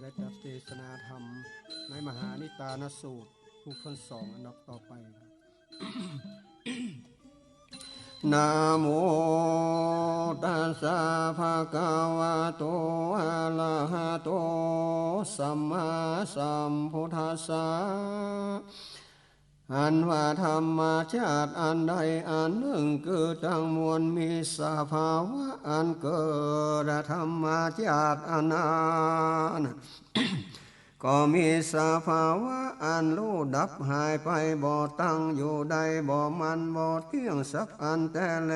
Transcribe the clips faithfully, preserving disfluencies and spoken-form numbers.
และจัดเทศนาธรรมในมหานิทานสูตร ผู้คนสองอันดับต่อไป นะโม ตัสสะ ภะคะวะโต อะระหะโต สัมมาสัมพุทธัสสะ อันว่าธรรมชาติอันใดอันนึ่ง คือตังมวลมีสภาวะอันเกิด ธรรมชาติอันนั้น ก็มีสภาวะอันลู่ดับหายไป บ่ตั้งอยู่ได้ บ่มั่นบ่เตี้ยงสักอันแต๊แล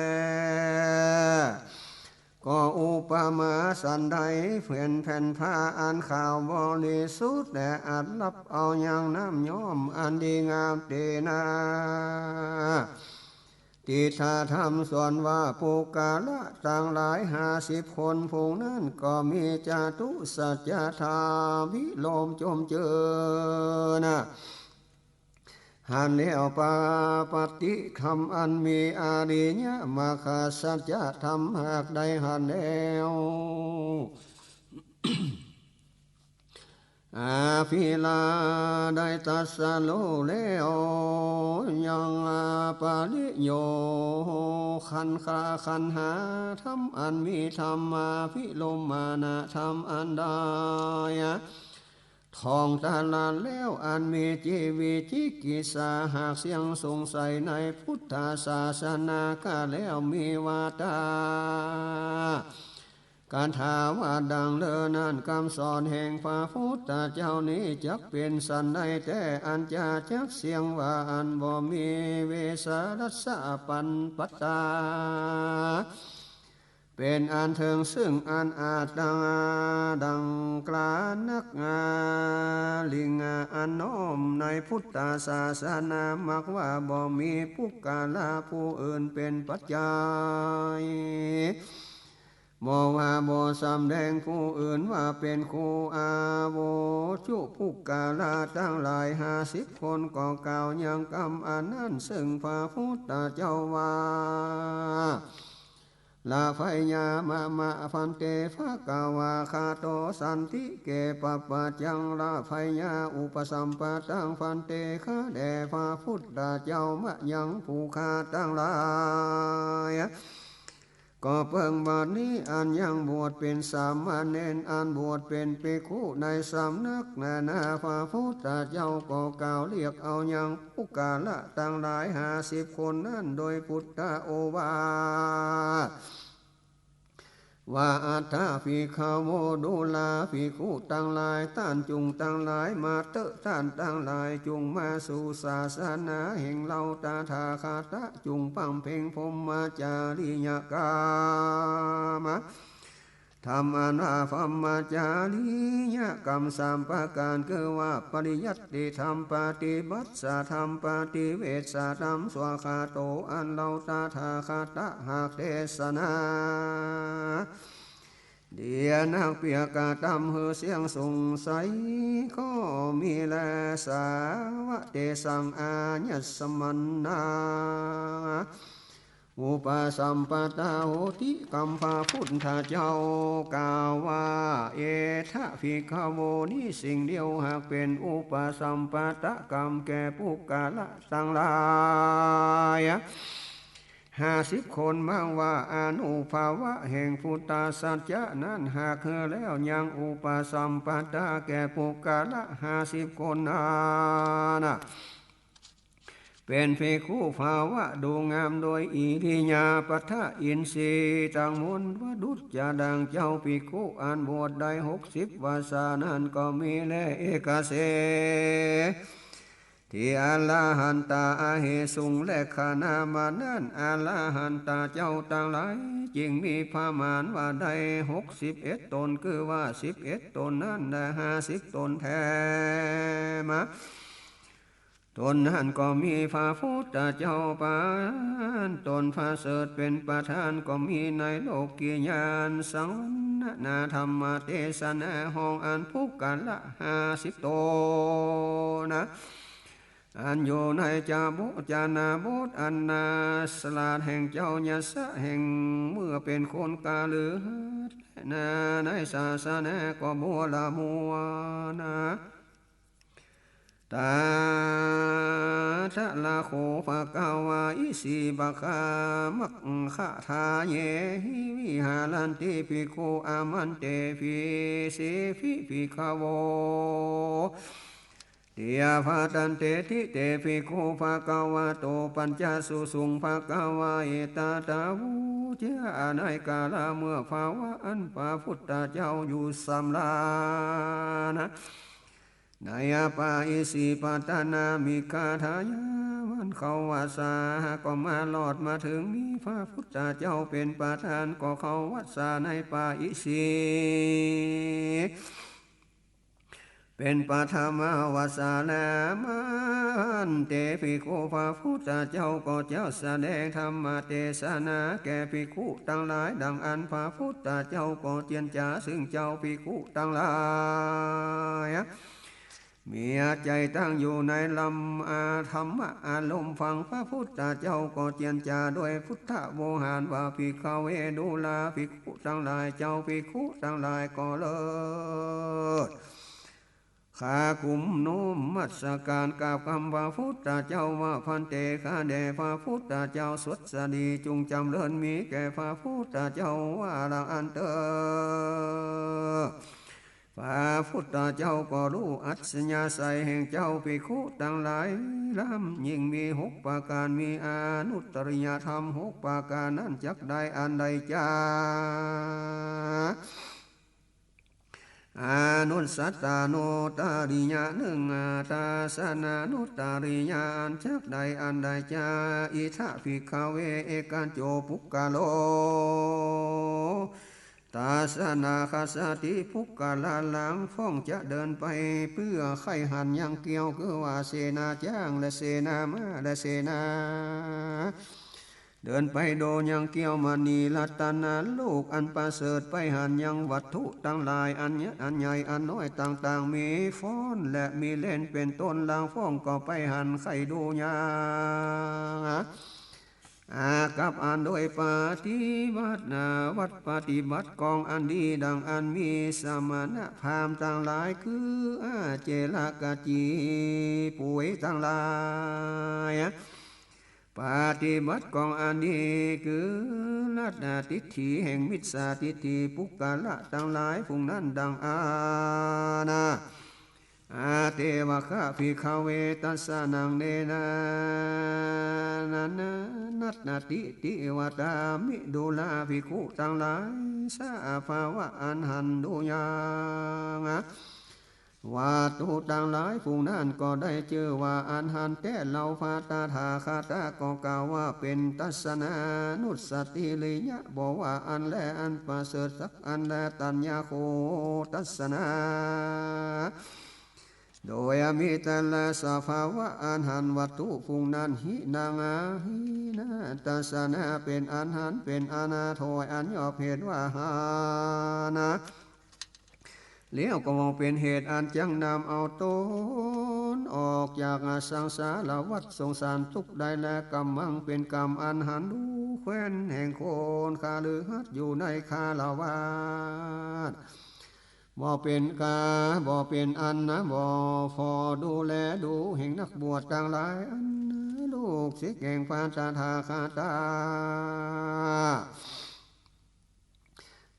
ก็อุปมาสันใด เหมือนแผ่นผ้าอันขาวบริสุทธิ์ และอันรับเอายังน้ำย้อมอันดีงามตี้นา ติฏฐธรรมส่วนว่าปุคคละตังหลายห้าสิบคน ผู้นั้นก็มีจตุสัจจะธรรมวิโลมจมเจือนะ หันแล้วปาปัตติธรรมอันมีอริยมรรคสัจจะธรรมหากได้หันแล้ว อภิลาได้ตรัสรู้แล้ว ยังปริโยคันคาคันหาธรรมอันมีธรรมาภิลมมานะธรรมอันใด ท่องตลอดแล้วอันมีจิตวิจิกิจฉาหากเสี้ยงสงสัยในพุทธศาสนาข้าแล้วมีว่าตา คาถาว่าดังเลิศนั้น กำสอนแห่งพระพุทธเจ้านี้จักเป๋นสันใดแต๊ อันจะจักเสี้ยงว่าอันบ่มีเวสาละสะปันปัตตา เป๋นอันเถิงซึ่งอันอาจดัง ดังกล้านัก ลิงอันน้อมในพุทธศาสนา มักว่าบ่มีปุคคละผู้อื่นเป๋นปัจจัย บ่ว่าบ่สำแดงผู้อื่นว่าเป๋นครู อาวุจุ ปุคคละตังหลายห้าสิบคน ก็กล่าวยังกำอันนั้นซึ่งพระพุทธเจ้าว่า ละไพยามะมะภันเต ภะคะวา คาโตสันติเก ปัปปะจัง ละไพยาอุปสัมปะตัง ภันเต ข้าแด่พระพุทธเจ้า มะยัง ผู้ข้าตังหลาย ก็เปิงบัดนี้อันยังบวชเป๋นสามเณร อันบวชเป๋นภิกขุในสำนักนานา พระพุทธเจ้าก็กล่าวเรียกเอายังปุคคละตังหลายห้าสิบคนนั้นโดยพุทธโอวาท ว่า อัฏฐะภิกขะโว ดูราภิกขุตังหลาย ต้านจุ่งตังหลายมาเต๊อะ ต้านตังหลายจุ่งมาสู่ศาสนาแห่งเฮาตถาคตะ จุ่งบำเพ็งพรหมจริยกรรม ธรรมอันว่าพรหมจริยกรรมสามประก๋าน คือว่าปริยัติธรรม ปฏิบัติธรรม ปฏิเวทธรรม สวากขาโต อันเฮาตถาคตะหากเทศนา เดียนักเปียกกระตำหื้อเสี้ยงสงสัยก็มีแล สาวะเตสัง อายัสสะมะนะ อุปสัมปทาโหติ กำพระพุทธเจ้ากล่าวว่า เอทะภิกขะโว นี้สิ่งเดียวหากเป๋นอุปสัมปทกรรมแก่ปุคคละตังหลาย ห้าสิบคน มักว่าอานุภาวะแห่งพุทธสัจจะนั้นหากหื้อแล้วยังอุปสัมปทาแก่ปุคคละห้าสิบคนนั้นนะ เป๋นภิกขุภาวะดูงามโดยอิริยาบถะ อินทรีย์ตังมวลประดุจจะดังเจ้าภิกขุอันบวชได้หกสิบวรรษานั้นก็มีแล เอกเส ถีอรหันตา อเหสุง และขณะบัดนั้นอรหันตาเจ้าตังหลายจึงมีประมาณว่าได้หกสิบเอ็ดตน คือว่าสิบเอ็ดตนนั้นได้ห้าสิบตนแท้มา ตนนั้นก็มีพระพุทธเจ้าปานตนประเสริฐเป๋นประธาน ก็มีในโลกิยานสังวรรณนาธรรมเตสนา ห้องอันปุคคละห้าสิบตนนะ อันอยู่ในจาบทจานาบทอันนาสลาดแห่งเจ้ายสะแห่งเมื่อเป๋นคนกาฤหัสถ์ นา ในศาสนาก็บ่ละมัวนา ตถาคโต ภะคะวา อิสิ ปะคะ มัคคะทาเยหิ วิหารันติ ภิกขุ อามันเตปิ เสปิ ภิกขโว ติอาภัตตันเตติ เต ภิกขุ ภะคะวะโต ปัญจสุสุง ภะคะวา เอตาตะ วุจจา ในกาละเมื่อภาวะอันพระพุทธเจ้าอยู่สำราญนะ ในอปาอิสิปัตตนามิกขาทายาวันเข้าวัสสา ก็มาลอดมาเถิงมีพระพุทธเจ้าเป๋นประธาน ก็เข้าวัสสาในปาอิสิ เป๋นปฐมวัสสา และอามันเต ภิกขุ พระพุทธเจ้าก็จักแสดงธรรมเตสนาแก่ภิกขุตังหลาย ดังอั้นพระพุทธเจ้าก็เจียรจาซึ่งเจ้าภิกขุตังหลาย มีใจ๋ตั้งอยู่ในลำอาธรรมะอารมณ์ฟัง พระพุทธเจ้าก็เจียรจาด้วยพุทธโวหารว่า ภิกขเว ดูราภิกขุตังหลาย เจ้าภิกขุตังหลายก็เลิศ ขากุมนมัสการกราบกำพระพุทธเจ้าว่า ภันเต ข้าแด่พระพุทธเจ้า สวัสดีจุงจ๋ำเริญมีแก่พระพุทธเจ้าว่าละอั้นเตอ พระพุทธเจ้าก็ฮู้อัธยาศัยแห่งเจ้าภิกขุตังหลายล้ำยิ่ง มีหกประก๋าน มีอนุตตริยธรรมหกประก๋านนั้นจักได้อันใดจา อนุสสตานุตตริยะนึ่ง ทัสสนานุตตริยะอันจักได้อันใดจา อิทะ ภิกขเว เอกัญโจ ปุคคโล ทัสสนาคัสสติ ปุคคละ หลังพ่องจะเดินไปเปื้อใค่หันยังเกี้ยว คือว่าเสนาจ๊างและเสนาม้าและเสนา เดินไปโดยยังเกี้ยว มณีรัตนะ ลูกอันประเสริฐ ไปหันยังวัตถุตังหลายอันใหญ่อันน้อยต่างๆ มีฟ้อนและมีเล่นเป๋นต้น หลังพ่องก็ไปหันใค่ดูยัง อากับอันโดยปฏิบัตินา วัตรปฏิบัติกองอันดี ดังอันมีสมณพราหมณ์ตังหลาย คืออาเจรกจีปุยตังหลาย ปฏิบัติกองอันดี คือลัทธิทิฏฐิแห่งมิจฉาทิฏฐิปุคคละตังหลายฝูงนั้น ดังอานา อาเตวะคะ ภิกขเว ตัสสะนัง เนนะ นะนะ นัตถิ ติวะตามิ ดูราภิกขุตังหลาย สภาวะอันหันดูยัง วัตถุตังหลายฝูงนั้นก็ได้จื้อว่าอันหันแต๊ เฮาพระตถาคตะก็กล่าวว่าเป๋นทัสสนานุสติริยะ บ่ว่าอันแลอันประเสริฐสักอันแล ตัญญาโค ทัสสนา โดยอมิตรและสภาวะอันหันวัตถุฝูงนั้น หินัง อหินะ ทัสสนา เป๋นอันหันเป๋นอันถอยอันยอบเหตุว่าหานะ แล้วก็เป๋นเหตุอันจักนำเอาตนออกจากสังสารวัฏสงสารตุ๊กข์ได้ และกำมังเป๋นกำอันหันดูแควนแห่งคนคฤหัสถ์อยู่ในคฤหัสถ์ บ่เป๋นกา บ่เป๋นอันนะ บ่ผ่อดูแลดูแห่งนักบวชตังหลาย อันลูกศิษย์แห่งพระตถาคตะ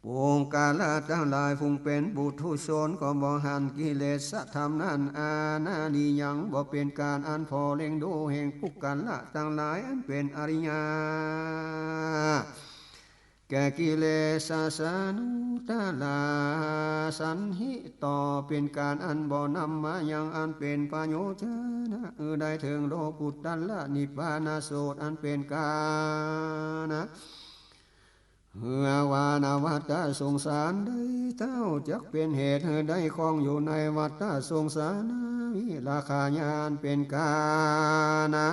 ปุคคละตังหลาย ฝูงเป๋นปุถุชนก็บ่หันกิเลสธรรมนั้น อานาริยัง บ่เป๋นก๋านอันผ่อเล็งดูแห่งปุคคละตังหลายอันเป๋นอริยะ แก่กิเลสสานุตตรา สันหิ ต่อเป๋นก๋านอันบ่นำมายังอันเป๋นประโยชนะ หื้อได้เถิงโลกุตตรนิพพานสูตร อันเป๋นก๋านนะ หื้อว่านะ วัฏสงสารใดเต้าจักเป๋นเหตุหื้อได้คล้องอยู่ในวัฏสงสาร วิราคะญาณเป๋นก๋านนะ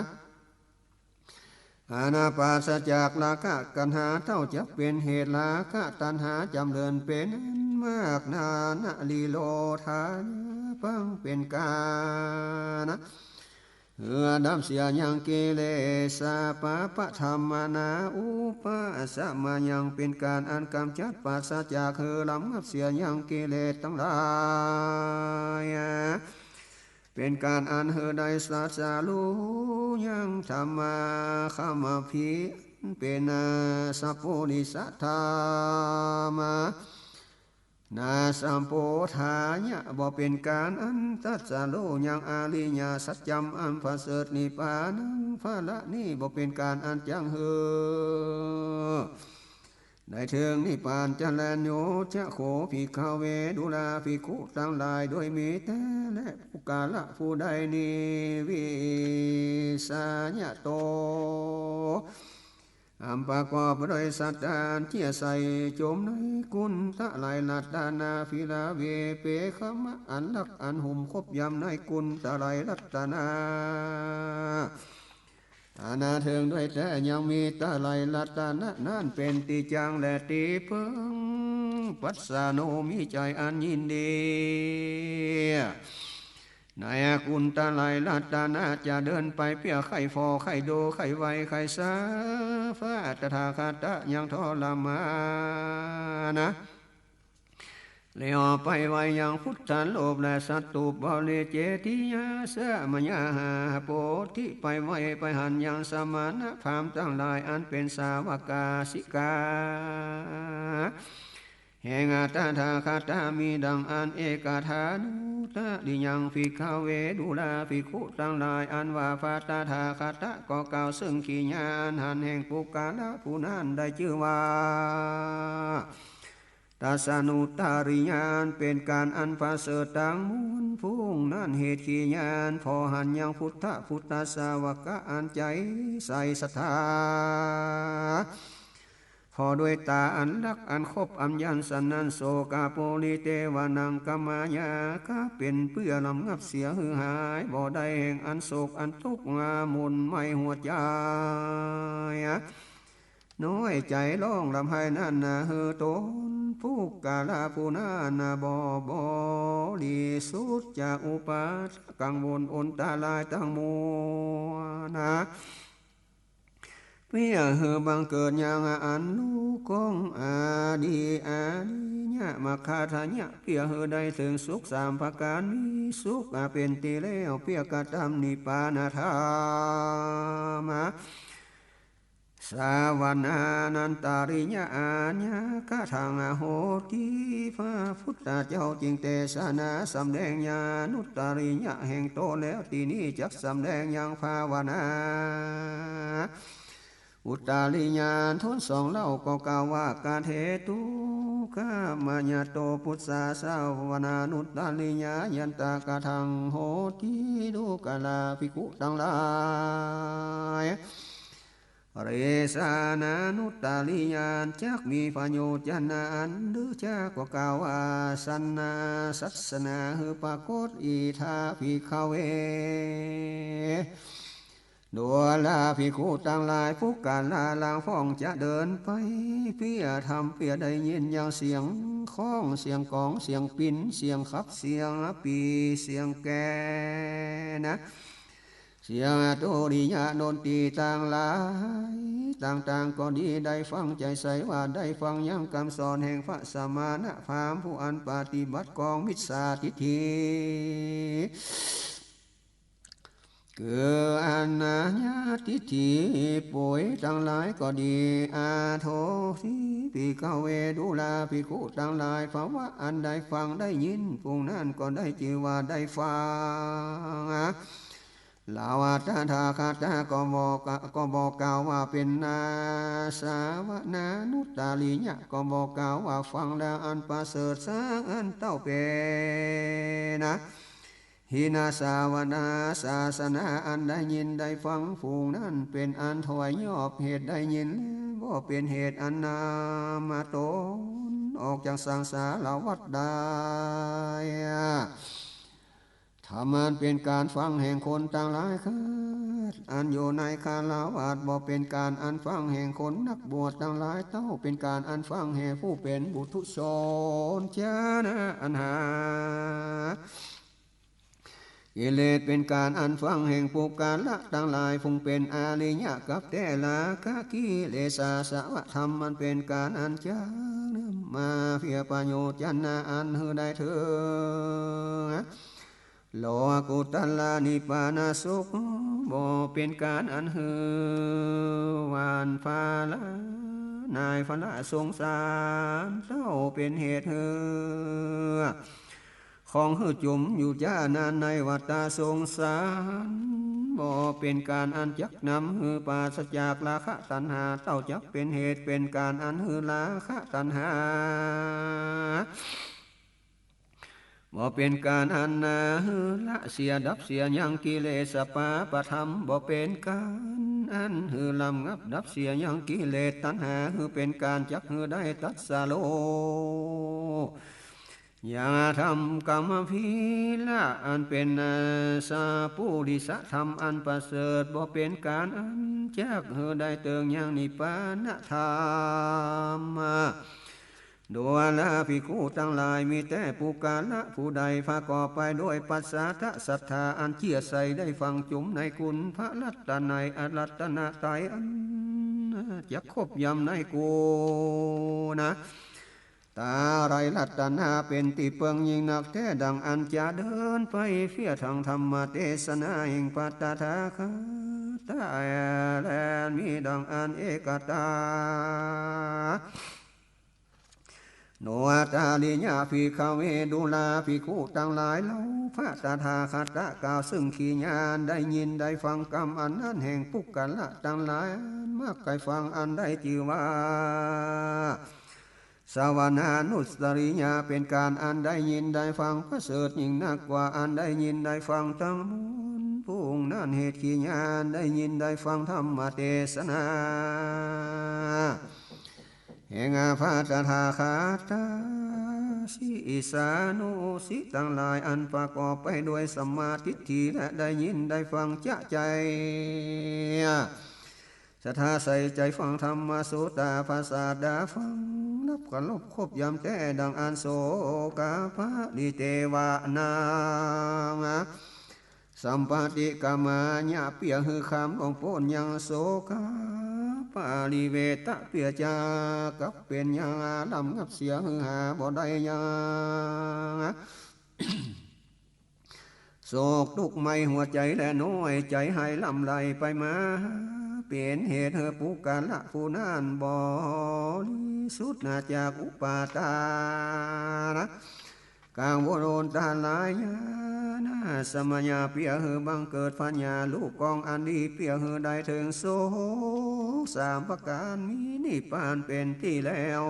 อันปราศจากราคะตัณหา เต้าจักเป๋นเหตุราคะตัณหาจ๋ำเริญเป๋นอันมากนานะ นิโรธาญาณปังเป๋นก๋านนะ หื้อดับเสียยังกิเลสะ ปะปะธัมมานา อุปะสะมายัง เป๋นก๋านอันก๋ำจัดปราศจาก หื้อระงับเสียยังกิเลสตังหลาย เป๋นก๋านอันหื้อได้สัจจะฮู้ยังธรรมะ คัมภีร์เป๋นสัพพุริสธรรมะ นาสัมโปธัญญะ บ่เป๋นก๋านอันตรัสฮู้ยังอริยสัจจ๋ำอันประเสริฐนิพพานัง พละนี้บ่เป๋นก๋านอันจักหื้อได้เถิงนิพพาน จะแล โย จะ โข ภิกขะเว ดูราภิกขุตังหลาย โดยมีแต๊แล ปุคคละผู้ใด นิวิชชะยะโต อันประกอบโดยศรัทธา เจื้อใส่จ๋มในกุณตะไลรัตนะ ภิระเว เปขมะ อันฮักอันห่มคบยำในกุณตะไลรัตนะ อันเถิงโดยแต๊ยังมีตะไลรัตนะนั้นเป๋นตี้จั้งและตี้เปิง ปัสสะโน มีใจ๋อันยินดี ในกุณตะไลรัตนะ จะเดินไปเปื้อใค่ผ่อ ใค่ดู ใค่ไหว้ ใค่สา พระตถาคตะยังทรมานนะ แล้วไปไหว้ยังพุทธรูปและสถูปบริเจติยาสมยาหา โพธิ ไปไหว้ไปหันยังสมณพราหมณ์ตังหลาย อันเป๋นสาวกาสิกา แห่งตถาคตะ มีดังอั้น เอกัฏฐานุตตริยัง ภิกขะเว ดูราภิกขุตังหลาย อันว่าพระตถาคตะก็กล่าวซึ่งกิริยาอันหันแห่งปุคคละผู้นั้นได้จื้อว่า ทัศนุตตริยะ เป๋นก๋านอันประเสริฐตังมวลฝูงนั้น เหตุกิริยาอันผ่อหันยังพุทธะ พุทธสาวกะ อันใจ๋ใส่ศรัทธา ผ่อด้วยต๋าอันฮักอันคบอันยันสันนั้น โสกะปุริเตวะนัง กะมายะ กะเป๋นเปื้อระงับเสียหื้อหายบ่ได้แห่งอันโศกอันตุ๊กข์ หม่นไหม้หัวใจ๋ น้อยใจ๋ฮ้องร่ำไห้นั้นนา หื้อต๋นปุคคละผู้นั้นนา บ่บริสุทธิ์จากอุปาทะกังวลอันตรายตังมวลนา เปื้อหื้อบังเกิดยังอันฮู้ก้องอดีอริยมรรคทัศนะ เปื้อหื้อได้เถิงสุขสามประก๋าน มีสุขเป๋นตี้แล้ว เปื้อกระตำนิพพานธรรม สวนานันตริยะอาญาคะทัง โหติ พระพุทธเจ้าจึงเตสนาสำแดงญาณุตตริยะแห่งโตแล้ว ตี้นี้จักสำแดงยังภาวนาอุตตริยะต้นสองเล่า ก็กล่าวว่า กะเทตุ กะมะยะโต ปุสสา สวนานุตตริยะยันตะคะทัง โหติ ดูกราภิกขุตังหลาย เตสนานุตตริยะ จักมีประโยชน์จะนาอัน หรือจักก็กล่าวว่า สันนาสัสนา หื้อปรากฏ อิทา ภิกขะเว ดูราภิกขุตังหลาย ปุคคละหลังพ่องจะเดินไป เปื้อทำเปื้อได้ยินยังเสียงค้อง เสียงก๋อง เสียงปิน เสียงขับ เสียงปี่ เสียงแกนะ เสียงดุริยะดนตรีตังหลายต่างๆ ก็ดี ได้ฟัง ใจ๋ใส่ว่าได้ฟังยังกำสอนแห่งพระสมณพราหมณ์ผู้อันปฏิบัติกองมิจฉาทิฏฐิ คืออันนาญาทิฏฐิป่วยตังหลายก็ดี อาโทสิ ภิกขะเว ดูราภิกขุตังหลาย เพราะว่าอันได้ฟังได้ยิน ผู้นั้นก็ได้จื้อว่าได้ฟัง ลาวาตถาคตะก็บอก ก็บอกกล่าวว่าเป๋นนาสวนานุตตริยะ ก็บอกกล่าวว่าฟังแล้วอันประเสริฐสักอันเต้าเป๋นนะ หินสาวนา ศาสนาอันได้ยินได้ฟัง ฝูงนั้นเป๋นอันถอยยอบเหตุได้ยินแล้ว บ่เป๋นเหตุอันนำตนออกจากสังสารวัฏได้ ธรรมอันเป๋นก๋านฟังแห่งคนตังหลายเกิด อันอยู่ในฆราวาส บ่เป๋นก๋านอันฟังแห่งคนนักบวชตังหลายเต้า เป๋นก๋านอันฟังแห่งผู้เป๋นปุถุชน จานะอันหา กิเลสเป๋นก๋านอันฟังแห่งปุคคละตังหลาย ผู้เป๋นอริยะกับแต๊ ราคะกิเลสาสวะธรรม มันเป๋นก๋านอันจักนำมาเปื้อประโยชน์จะนาอันหื้อได้เถิง โลกุตตรนิพพานสุข บ่เป๋นก๋านอันหื้อหว่านฟ้าละนายฟ้าละสงสาร เต้าเป๋นเหตุหื้อ ของหื้อจุ่มอยู่จ้านานในวัฏฏะสงสาร บ่เป๋นก๋านอันจักนำหื้อปราศจากราคะตัณหา เต้าจักเป๋นเหตุเป๋นก๋านอันหื้อราคะตัณหา บ่เป๋นก๋านอันนาหื้อละเสียดับเสียยังกิเลสปาปธรรม บ่เป๋นก๋านอันหื้อระงับดับเสียยังกิเลสตัณหา หื้อเป๋นก๋านจักหื้อได้ตรัสรู้ ญาณธรรมกัมภีระ อันเป๋น อา สาปุริสธรรมอันประเสริฐ บ่เป๋นก๋านอันจักหื้อได้เติงยังนิพพานธรรม ดูราภิกขุตังหลาย มีแต่ปุคคละผู้ใดประกอบไปด้วยปัสสาทะศรัทธา อันเจื้อใสได้ฟังจุ่มในคุณพระรัตนัย อรัตนตรัยอันจักครบย่ำในกุณะ ตรัยรัตนะเป๋นตี้เปิงยิ่งนักแต๊ ดั่งอันจะเดินไปเฟี้ยทางธรรมเตสนาแห่งพระตถาคต แลมีดั่งอันเอกตา โน อัตตาริยะ ภิกขเว ดูราภิกขุตังหลาย เฮาพระตถาคตกล่าวซึ่งขีญาณ ได้ยินได้ฟังกำอันนั้นแห่งปุคคละตังหลาย อันมักใค่ฟัง อันได้จื้อว่า สวนานุสตริยะ เป๋นก๋านอันได้ยินได้ฟังประเสริฐยิ่งนักกว่าอันได้ยินได้ฟังตังมวล ผู้นั้นเหตุขีญาณได้ยินได้ฟังธรรมเตสนา แห่งพระตถาคต ศิษยานุศิษย์ตังหลาย อันประกอบไปด้วยสัมมาทิฏฐิ และได้ยินได้ฟังจะใจ๋ ศรัทธาใส่ใจ๋ฟังธรรม โสตาปสสะดา ฟังฮับเคารพครบย่ำแต๊ ดั่งอันโสกาปริเตวะนัง สัมปติกรรมาญะ เปื้อหื้อข้ามล่วงป๊นยังโสกาปริเวทะ เปื้อจะกลับเป๋นยังลำงับเสียหื้อหาบ่ได้ยัง โศกตุ๊กข์ไหม้หัวใจ๋และน้อยใจ๋ ไหลหลั่งไหลไปมา เป๋นเหตุหื้อปุคคละผู้นั้นบ่ริสุทธิ์จากอุปาทาน กังวลตรายานะสมยา เปื้อหื้อบังเกิดปัญญา ฮู้กองอันดี เปื้อหื้อได้เถิงโสตสามประก๋าน มีนิพพานเป๋นตี้แล้ว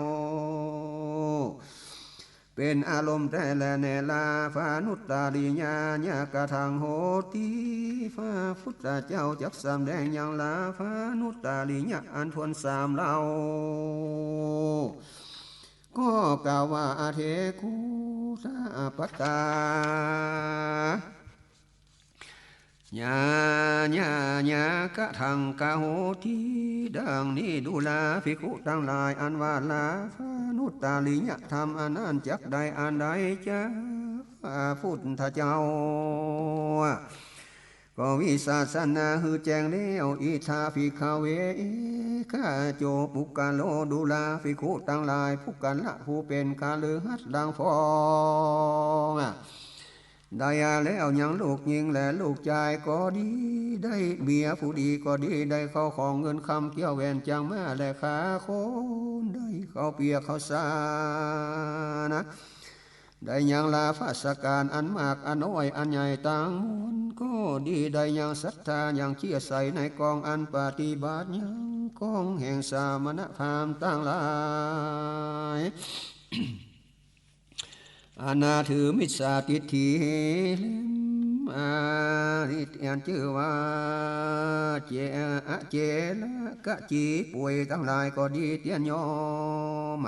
เป๋นอารมณ์แต๊แล แน่ ลาภานุตตริยาญากัง โหติ พระพุทธเจ้าจักสำแดงยังลาภานุตตริยะอันถ้วนสามเล่า ก็กล่าวว่า อเถ กุตตะปัตตา ญาญาญากัง โหติ ดั่งนี้ ดูราภิกขุตังหลาย อันว่าลาภานุตตริยธรรมอันนั้นจักได้อันใดจากพระพุทธเจ้า ก็วิสัชนาหื้อแจ้งแล้ว อิทธาภิกขเว เอขะโจ ปุคคโล ดูราภิกขุตังหลาย ปุคคละผู้เป๋นคฤหัสถ์ดังฟ้อง ได้แล้วยังลูกญิงและลูกจายก็ดี ได้เมียผู้ดีก็ดี ได้เข้าของเงินคำเกี้ยวแหวนจังหมาและขาคน ได้ข้าวเปียกข้าวสาร ได้ยังลาภสก๋านอันมากอันน้อยอันใหญ่ตังมวลก็ดี ได้ยังศรัทธายังเจื้อใสในกองอันปฏิบัติ ยังกองแห่งสมณพราหมณ์ตังหลาย อันนาถือมิจฉาทิฏฐิ เล่มอานิจอันจื้อว่า เจ อเจรกจีป่วยตังหลายก็ดี เตียนยอม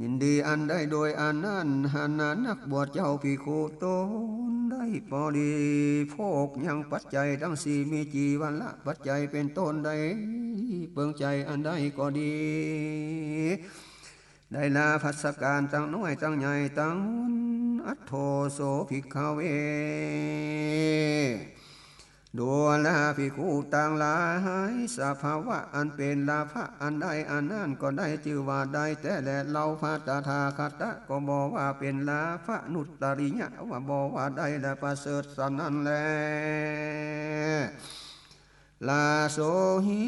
ยินดีอันได้โดยอันนั้น หันนานักบวชเจ้าภิกขุตนได้บริโภคยังปัจจัยตังสี่ มีจีวรปัจจัยเป๋นต้น ได้เปิงใจ๋อันใดก็ดี ได้ลาภสก๋านตังน้อยตังใหญ่ตังมวล อัตโถ โส ภิกขะเว ดูราภิกขุตังหลาย สภาวะอันเป๋นลาภะอันใดอันนั้นก็ได้จื้อว่าได้แต๊แล เฮาพระตถาคตะก็บ่ว่าเป๋นลาภะนุตตริยะ ว่าบ่ว่าได้และประเสริฐสันนั้นแล ลาโส หิ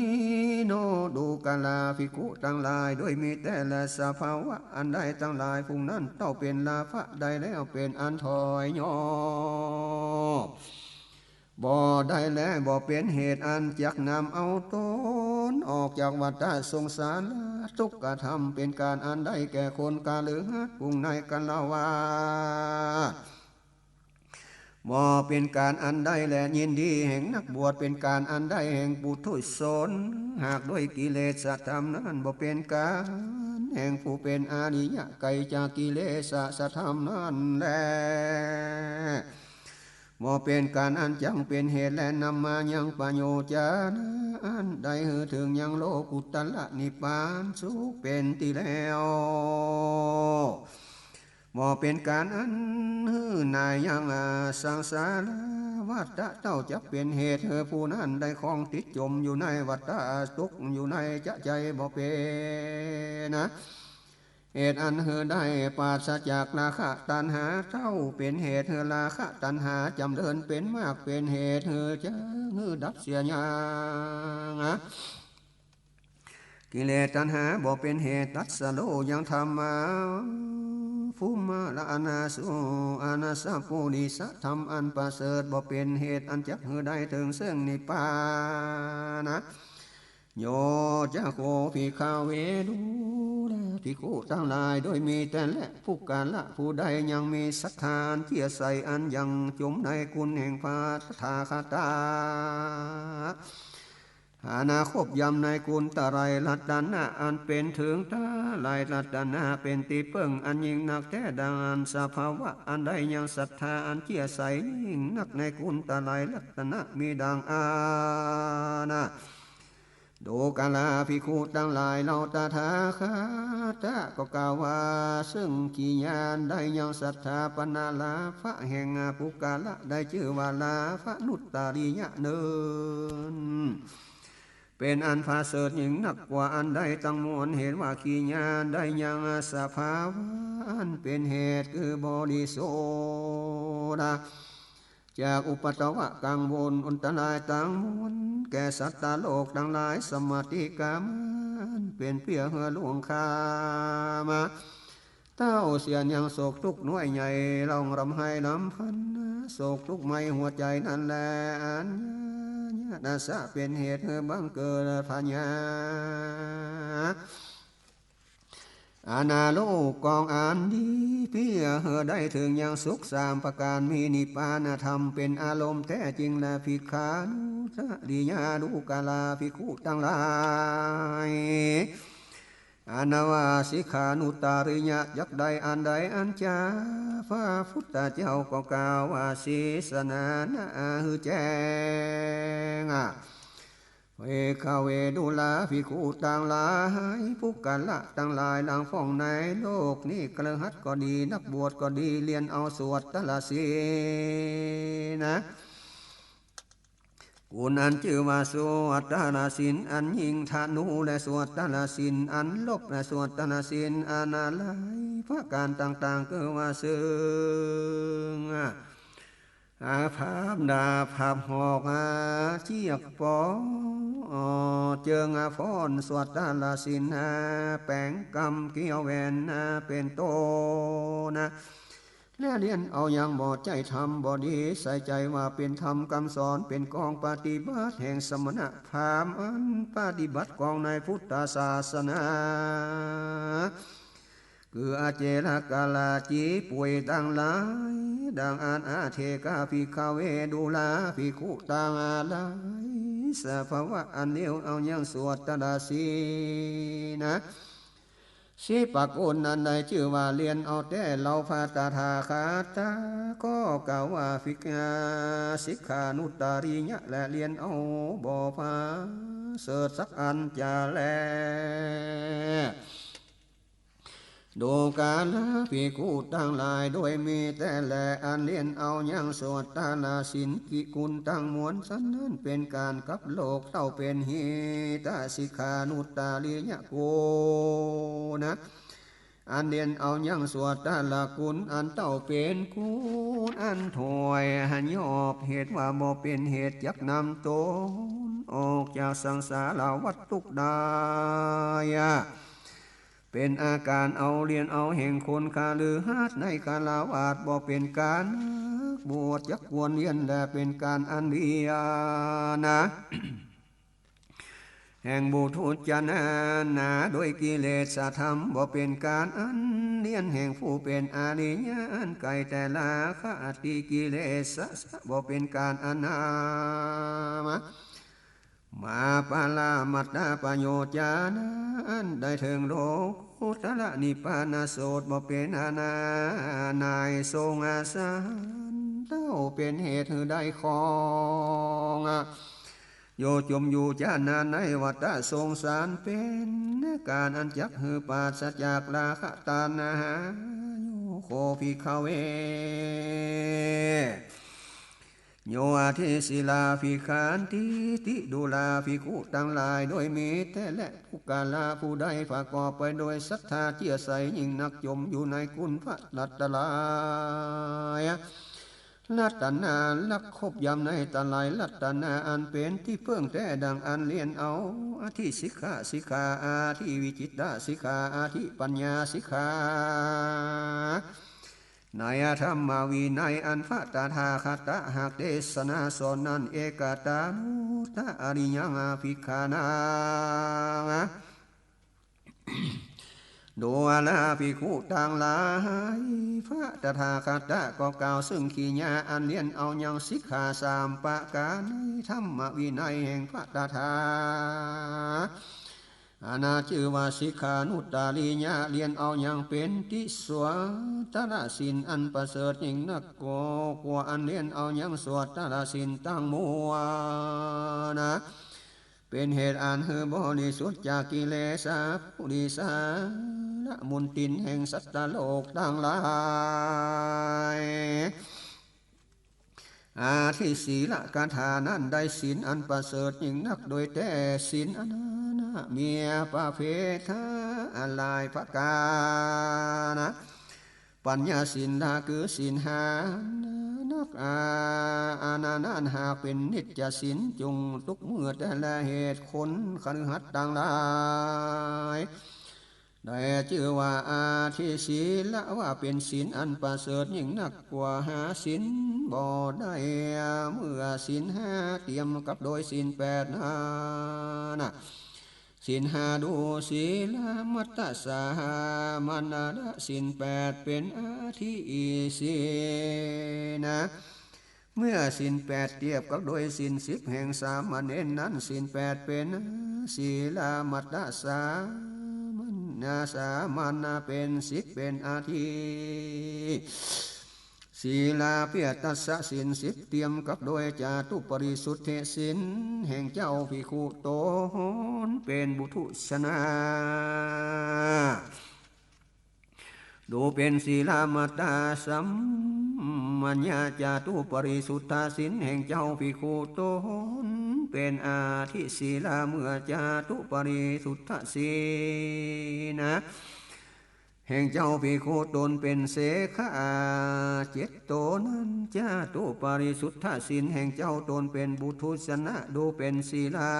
โน ดูราภิกขุตังหลาย โดยมีแต๊แล สภาวะอันใดตังหลาย ผู้นั้นเต้าเป๋นลาภะได้แล้ว เป๋นอันถอยย่อ บ่ได้แล บ่เป๋นเหตุอันจักนำเอาต๋นออกจากวัฏฏะสงสารทุกข์ กระทำเป๋นก๋านอันใดแก่คนคฤหัสถ์ผู้ในฆราวาส บ่เป๋นก๋านอันใดแล ยินดีแห่งนักบวช เป๋นก๋านอันใดแห่งปุถุชน หากด้วยกิเลสธรรมนั้น บ่เป๋นก๋านแห่งผู้เป๋นอริยะ ไกลจากกิเลสธรรมนั้นแล บ่เป๋นก๋านอันจักเป๋นเหตุและนำมายังประโยชน์จานะอันใดหื้อเถิงยังโลกุตตรนิพพานสุขเป๋นตี้แล้ว บ่เป๋นก๋านอันหื้อหน่ายยัง อา สังสารวัฏฏะเต้า จักเป๋นเหตุหื้อผู้นั้นได้คองติดจ๋มอยู่ในวัฏฏะ ตกอยู่ในจ๊ะใจ๋ บ่เป๋นนะ เหตุอันหื้อได้ปราศจากราคะตัณหาเต้า เป๋นเหตุหื้อราคะตัณหาจ๋ำเริญเป๋นมาก เป๋นเหตุหื้อจางหื้อดับเสียยัง กิเลสตัณหา บ่เป๋นเหตุตรัสฮู้ยังธรรมะ ภูมิละอนาสูอานาสปุริสะธรรมอันประเสริฐ บ่เป๋นเหตุอันจักหื้อได้เถิงซึ่งนิพพานะ โยจะโข ภิกขะเว ดูราภิกขุตังหลาย โดยมีแต๊แล ปุคคละผู้ใดยังมีศรัทธาอันเจื้อใส อันยังจ๋มในคุณแห่งพระตถาคตะ หานาคบยำในคุณไตรรัตนะ อันเป๋นเถิงไตรรัตนะเป๋นตี้เปิ้งอันยิ่งนักแต๊ ดังอั้น สภาวะอันใดยังศรัทธาอันเจื้อใสยิ่งนักในคุณไตรรัตนะ มีดังอั้นนะ ดูราภิกขุตังหลาย เฮาตถาคตะก็กล่าวว่า ซึ่งกิริยาอันใดยังศรัทธา ปะนะลาภะแห่งปุคคละ ได้จื้อว่าลาภะนุตตริยะเนิน เป๋นอันประเสริฐยิ่งนักกว่าอันใดตังมวล เหตุว่ากิริยาอันใดยังสภาวะอันเป๋นเหตุ คือบริสุทธิ์ จากอุปัทวะกังวลอันตรายตังมวล แก่สัตว์โลกตังหลาย สมาธิกามันเป๋นเปื้อหื้อล่วงข้ามมา เต้าเสี้ยนยังโศกทุกข์น้อยใหญ่ร้องร่ำไห้รำพัน โศกทุกข์ไหม้หัวใจ๋นั้นแล อัญญาตาสะเป๋นเหตุหื้อบังเกิดพยา อานาลูกองอันดี เปื้อหื้อได้เถิงยังสุขสามประก๋าน มีนิพพานธรรมเป๋นอารมณ์แต๊จริงแล ภิกขานุตตริยาดูราภิกขุตังหลาย อันว่าสิกขานุตตริยะจักได้อันใดอันจาพระพุทธเจ้าก็กล่าวว่า เสสนานาหื้อแจ้ง ภิกขะเว ดูราภิกขุตังหลาย ปุคคละตังหลาย หลังพ่องในโลกนี้ คฤหัสถ์ก็ดี นักบวชก็ดี เฮียนเอาสวดตะละศีลนะ คุณอันจื้อว่าสวดตะละศีลอันยิ่งทะนุ และสวดตะละศีลอันลบ และสวดตะละศีลอันหลายประก๋านต่างๆ คือว่าซึ่ง อาภัพดาบภัพหอก อาเจียกปอ เจิงอาฟ้อน สวดตะละศีล อาแป๋งกำเกี้ยวแหวน อาเป๋นต้นนะ และเฮียนเอาอย่างบ่ใจ้ธรรมบ่ดี ใส่ใจ๋ว่าเป๋นธรรมกำสอน เป๋นกองปฏิบัติแห่งสมณะพราหมณ์ อันปฏิบัติกองในพุทธศาสนา คืออเจรกะลาจีป่วยตังหลาย ดังอั้น อเถกะภิกขะเว ดูราภิกขุตังหลาย สภาวะอันเดียวเอายังสวดตะละศีลนะ สิบประกู๋นนั้นได้จื้อว่าเฮียนเอาแต๊ เฮาพระตถาคตะก็กล่าวว่าภิกขะ สิกขานุตตริยะ และเฮียนเอาบ่ประเสริฐสักอันจาแล ดูกราภิกขุตังหลาย โดยมีแต๊แล อันเรียนเอายังสวดตะละศีลกิจกุลตังมวลสันนั้น เป๋นก๋านกับโลกเต้าเป๋นหิตะ สิกขานุตตริยะกุณะ อันเรียนเอายังสวดตะละกุณอันเต้าเป๋นกุณอันถ้วย หยอบเหตุว่าบ่เป๋นเหตุจักนำต๋นออกจากสังสารวัฏทุกข์ได้ เป๋นอาก๋านเอาเรียนเอาแห่งคนคฤหัสถ์ ในฆราวาสบ่เป๋นก๋านนักบวชจักควรเรียน และเป๋นก๋านอันเรียนนะ แห่งปุถุชนนา โดยกิเลสธรรม บ่เป๋นก๋านอันเรียนแห่งผู้เป๋นอริยะอันไก๋แต่ราคะ อติกิเลสะ บ่เป๋นก๋านอันนำมา มาปะละมัตตะปะโยชน์ญาณอันได้เถิงโลกุตตรนิพพานสูตร บ่เป๋นอาณา นายทรงอาสารเต้าเป๋นเหตุหื้อได้ครอง โยจุมอยู่จานาในวัฏสงสาร เป๋นก๋านอันจักหื้อปราศจากราคะตัณหา โยโคภิกขเว โยอธิศีลาภิกขันติติ ดูราภิกขุตังหลาย โดยมีแต๊แล ปุคคละผู้ใดประกอบไปโดยศรัทธาเจื้อใสยิ่งนัก จมอยู่ในคุณพระรัตนตรัย รัตนารักคบยำในไตรรัตนาอันเป๋นตี้เปิ้งแต๊ ดังอันเรียนเอาอธิสิกขสิกขา อธิวิจิตตสิกขา อธิปัญญาสิกขา ในธรรมวินัยอันพระตถาคตะหากเตสนาสอนนั้น เอกตานุตตริยังอภิกขานัง ดูราภิกขุตังหลาย พระตถาคตะก็กล่าวซึ่งกิริยาอันเรียนเอายังสิกขาสามประก๋านในธรรมวินัยแห่งพระตถา อันจื้อว่าสิกขานุตตริยะ เรียนเอายังเป๋นตี้สวดตะละศีลอันประเสริฐยิ่งนัก ก็กว่าอันเรียนเอายังสวดตะละศีลตังมวลนะ เป๋นเหตุอันหื้อบริสุทธิ์จากกิเลสะ ปุริสะ ละมนทินแห่งสัตว์โลกตังหลาย อธิศีลคาถานั้นได้ศีลอันประเสริฐยิ่งนัก โดยแต๊ศีลอันนั้นนะ มีประเภทหลายประก๋านนะ ปัญญาศีลละคือศีลห้านัก อา อันนั้นหากเป๋นนิจศีลจุ่งทุกเมื่อ แต่ละเหตุคนคฤหัสถ์ตังหลาย ได้จื้อว่าอธิศีละ ว่าเป๋นศีลอันประเสริฐยิ่งนัก กว่าหาศีลบ่ได้ เมื่อศีลห้าเตรียมกับโดยศีลแปดนั้นนะ ศีลห้าดู ศีลมัตตสามัญญะ ศีลแปดเป๋นอธิศีลนะ เมื่อศีลแปดเตียบกับโดยศีลสิบแห่งสามเณรนั้น ศีลแปดเป๋นศีลมัตตสามัญญะ สามัญญะเป๋นสิบ เป๋นอธิ ศีลาภิญญาตะสะ ศีลสิบเตียมกับโดยจาตุปริสุทธิศีล แห่งเจ้าภิกขุต๋นเป๋นปุถุชนะ ดูเป๋นศีลามัตตาสัมมัญญาจาตุปริสุทธศีล แห่งเจ้าภิกขุต๋นเป๋นอธิศีลาเมื่อจาตุปริสุทธศีลนะ แห่งเจ้าภิกขุต๋นเป๋นเสขะเจ็ดต๋นนั้น จาตุปริสุทธศีลแห่งเจ้าต๋นเป๋นปุถุชนะ ดูเป๋นศีลา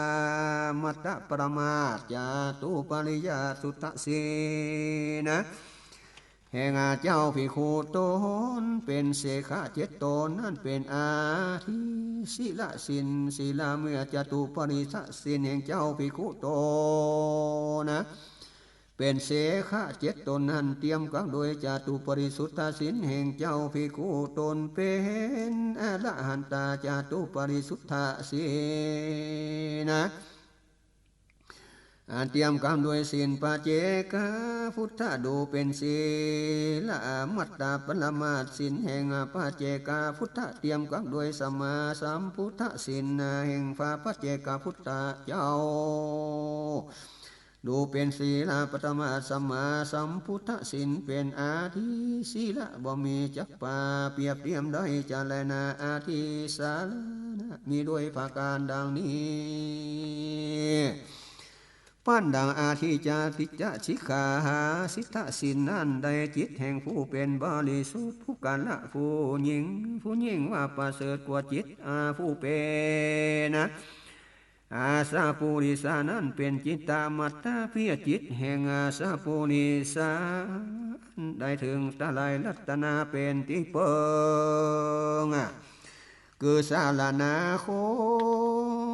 มัตตปรมาส จาตุปริยสุทธศีลนะ แห่งเจ้าภิกขุต๋นเป๋นเสขะเจ็ดต๋นนั้นเป๋นอธิศีลศีล ศีลาเมื่อจาตุปริสุทธศีลแห่งเจ้าภิกขุต๋นนะ เป๋นเสขะเจ็ดต๋นนั้น เตียมกับโดยจาตุปริสุทธศีลแห่งเจ้าภิกขุต๋นเป๋นอรหันตาจาตุปริสุทธศีลนะ อันเตียมกับโดยศีลปัจเจกพุทธะ ดูเป๋นศีลามัตตปรมาส ศีลแห่งปัจเจกพุทธะ เตียมกับโดยสัมมาสัมพุทธศีลแห่งพระปัจเจกพุทธเจ้า ดูเป๋นศีละปัตตมะสัมมาสัมพุทธศีล เป๋นอาทิศีละบ่มีจักปา เปรียบเตียมได้จะแลนา อาทิสรณะ มีด้วยประก๋านดังนี้ ปั๋นดังอาทิจาติจสิกขา สิทธศีลนั้น ได้จิตแห่งผู้เป๋นบริสุทธิ์ ปุคคละผู้ยิ่ง ผู้ยิ่งว่าประเสริฐกว่าจิต อา ผู้เป๋น อาสะปุริสะนั้น เป๋นจิตตมัตตะ เปียบจิตแห่งอาสะปุริสะ ได้เถิงไตรรัตนะเป๋นตี้เปิง คือสรณาค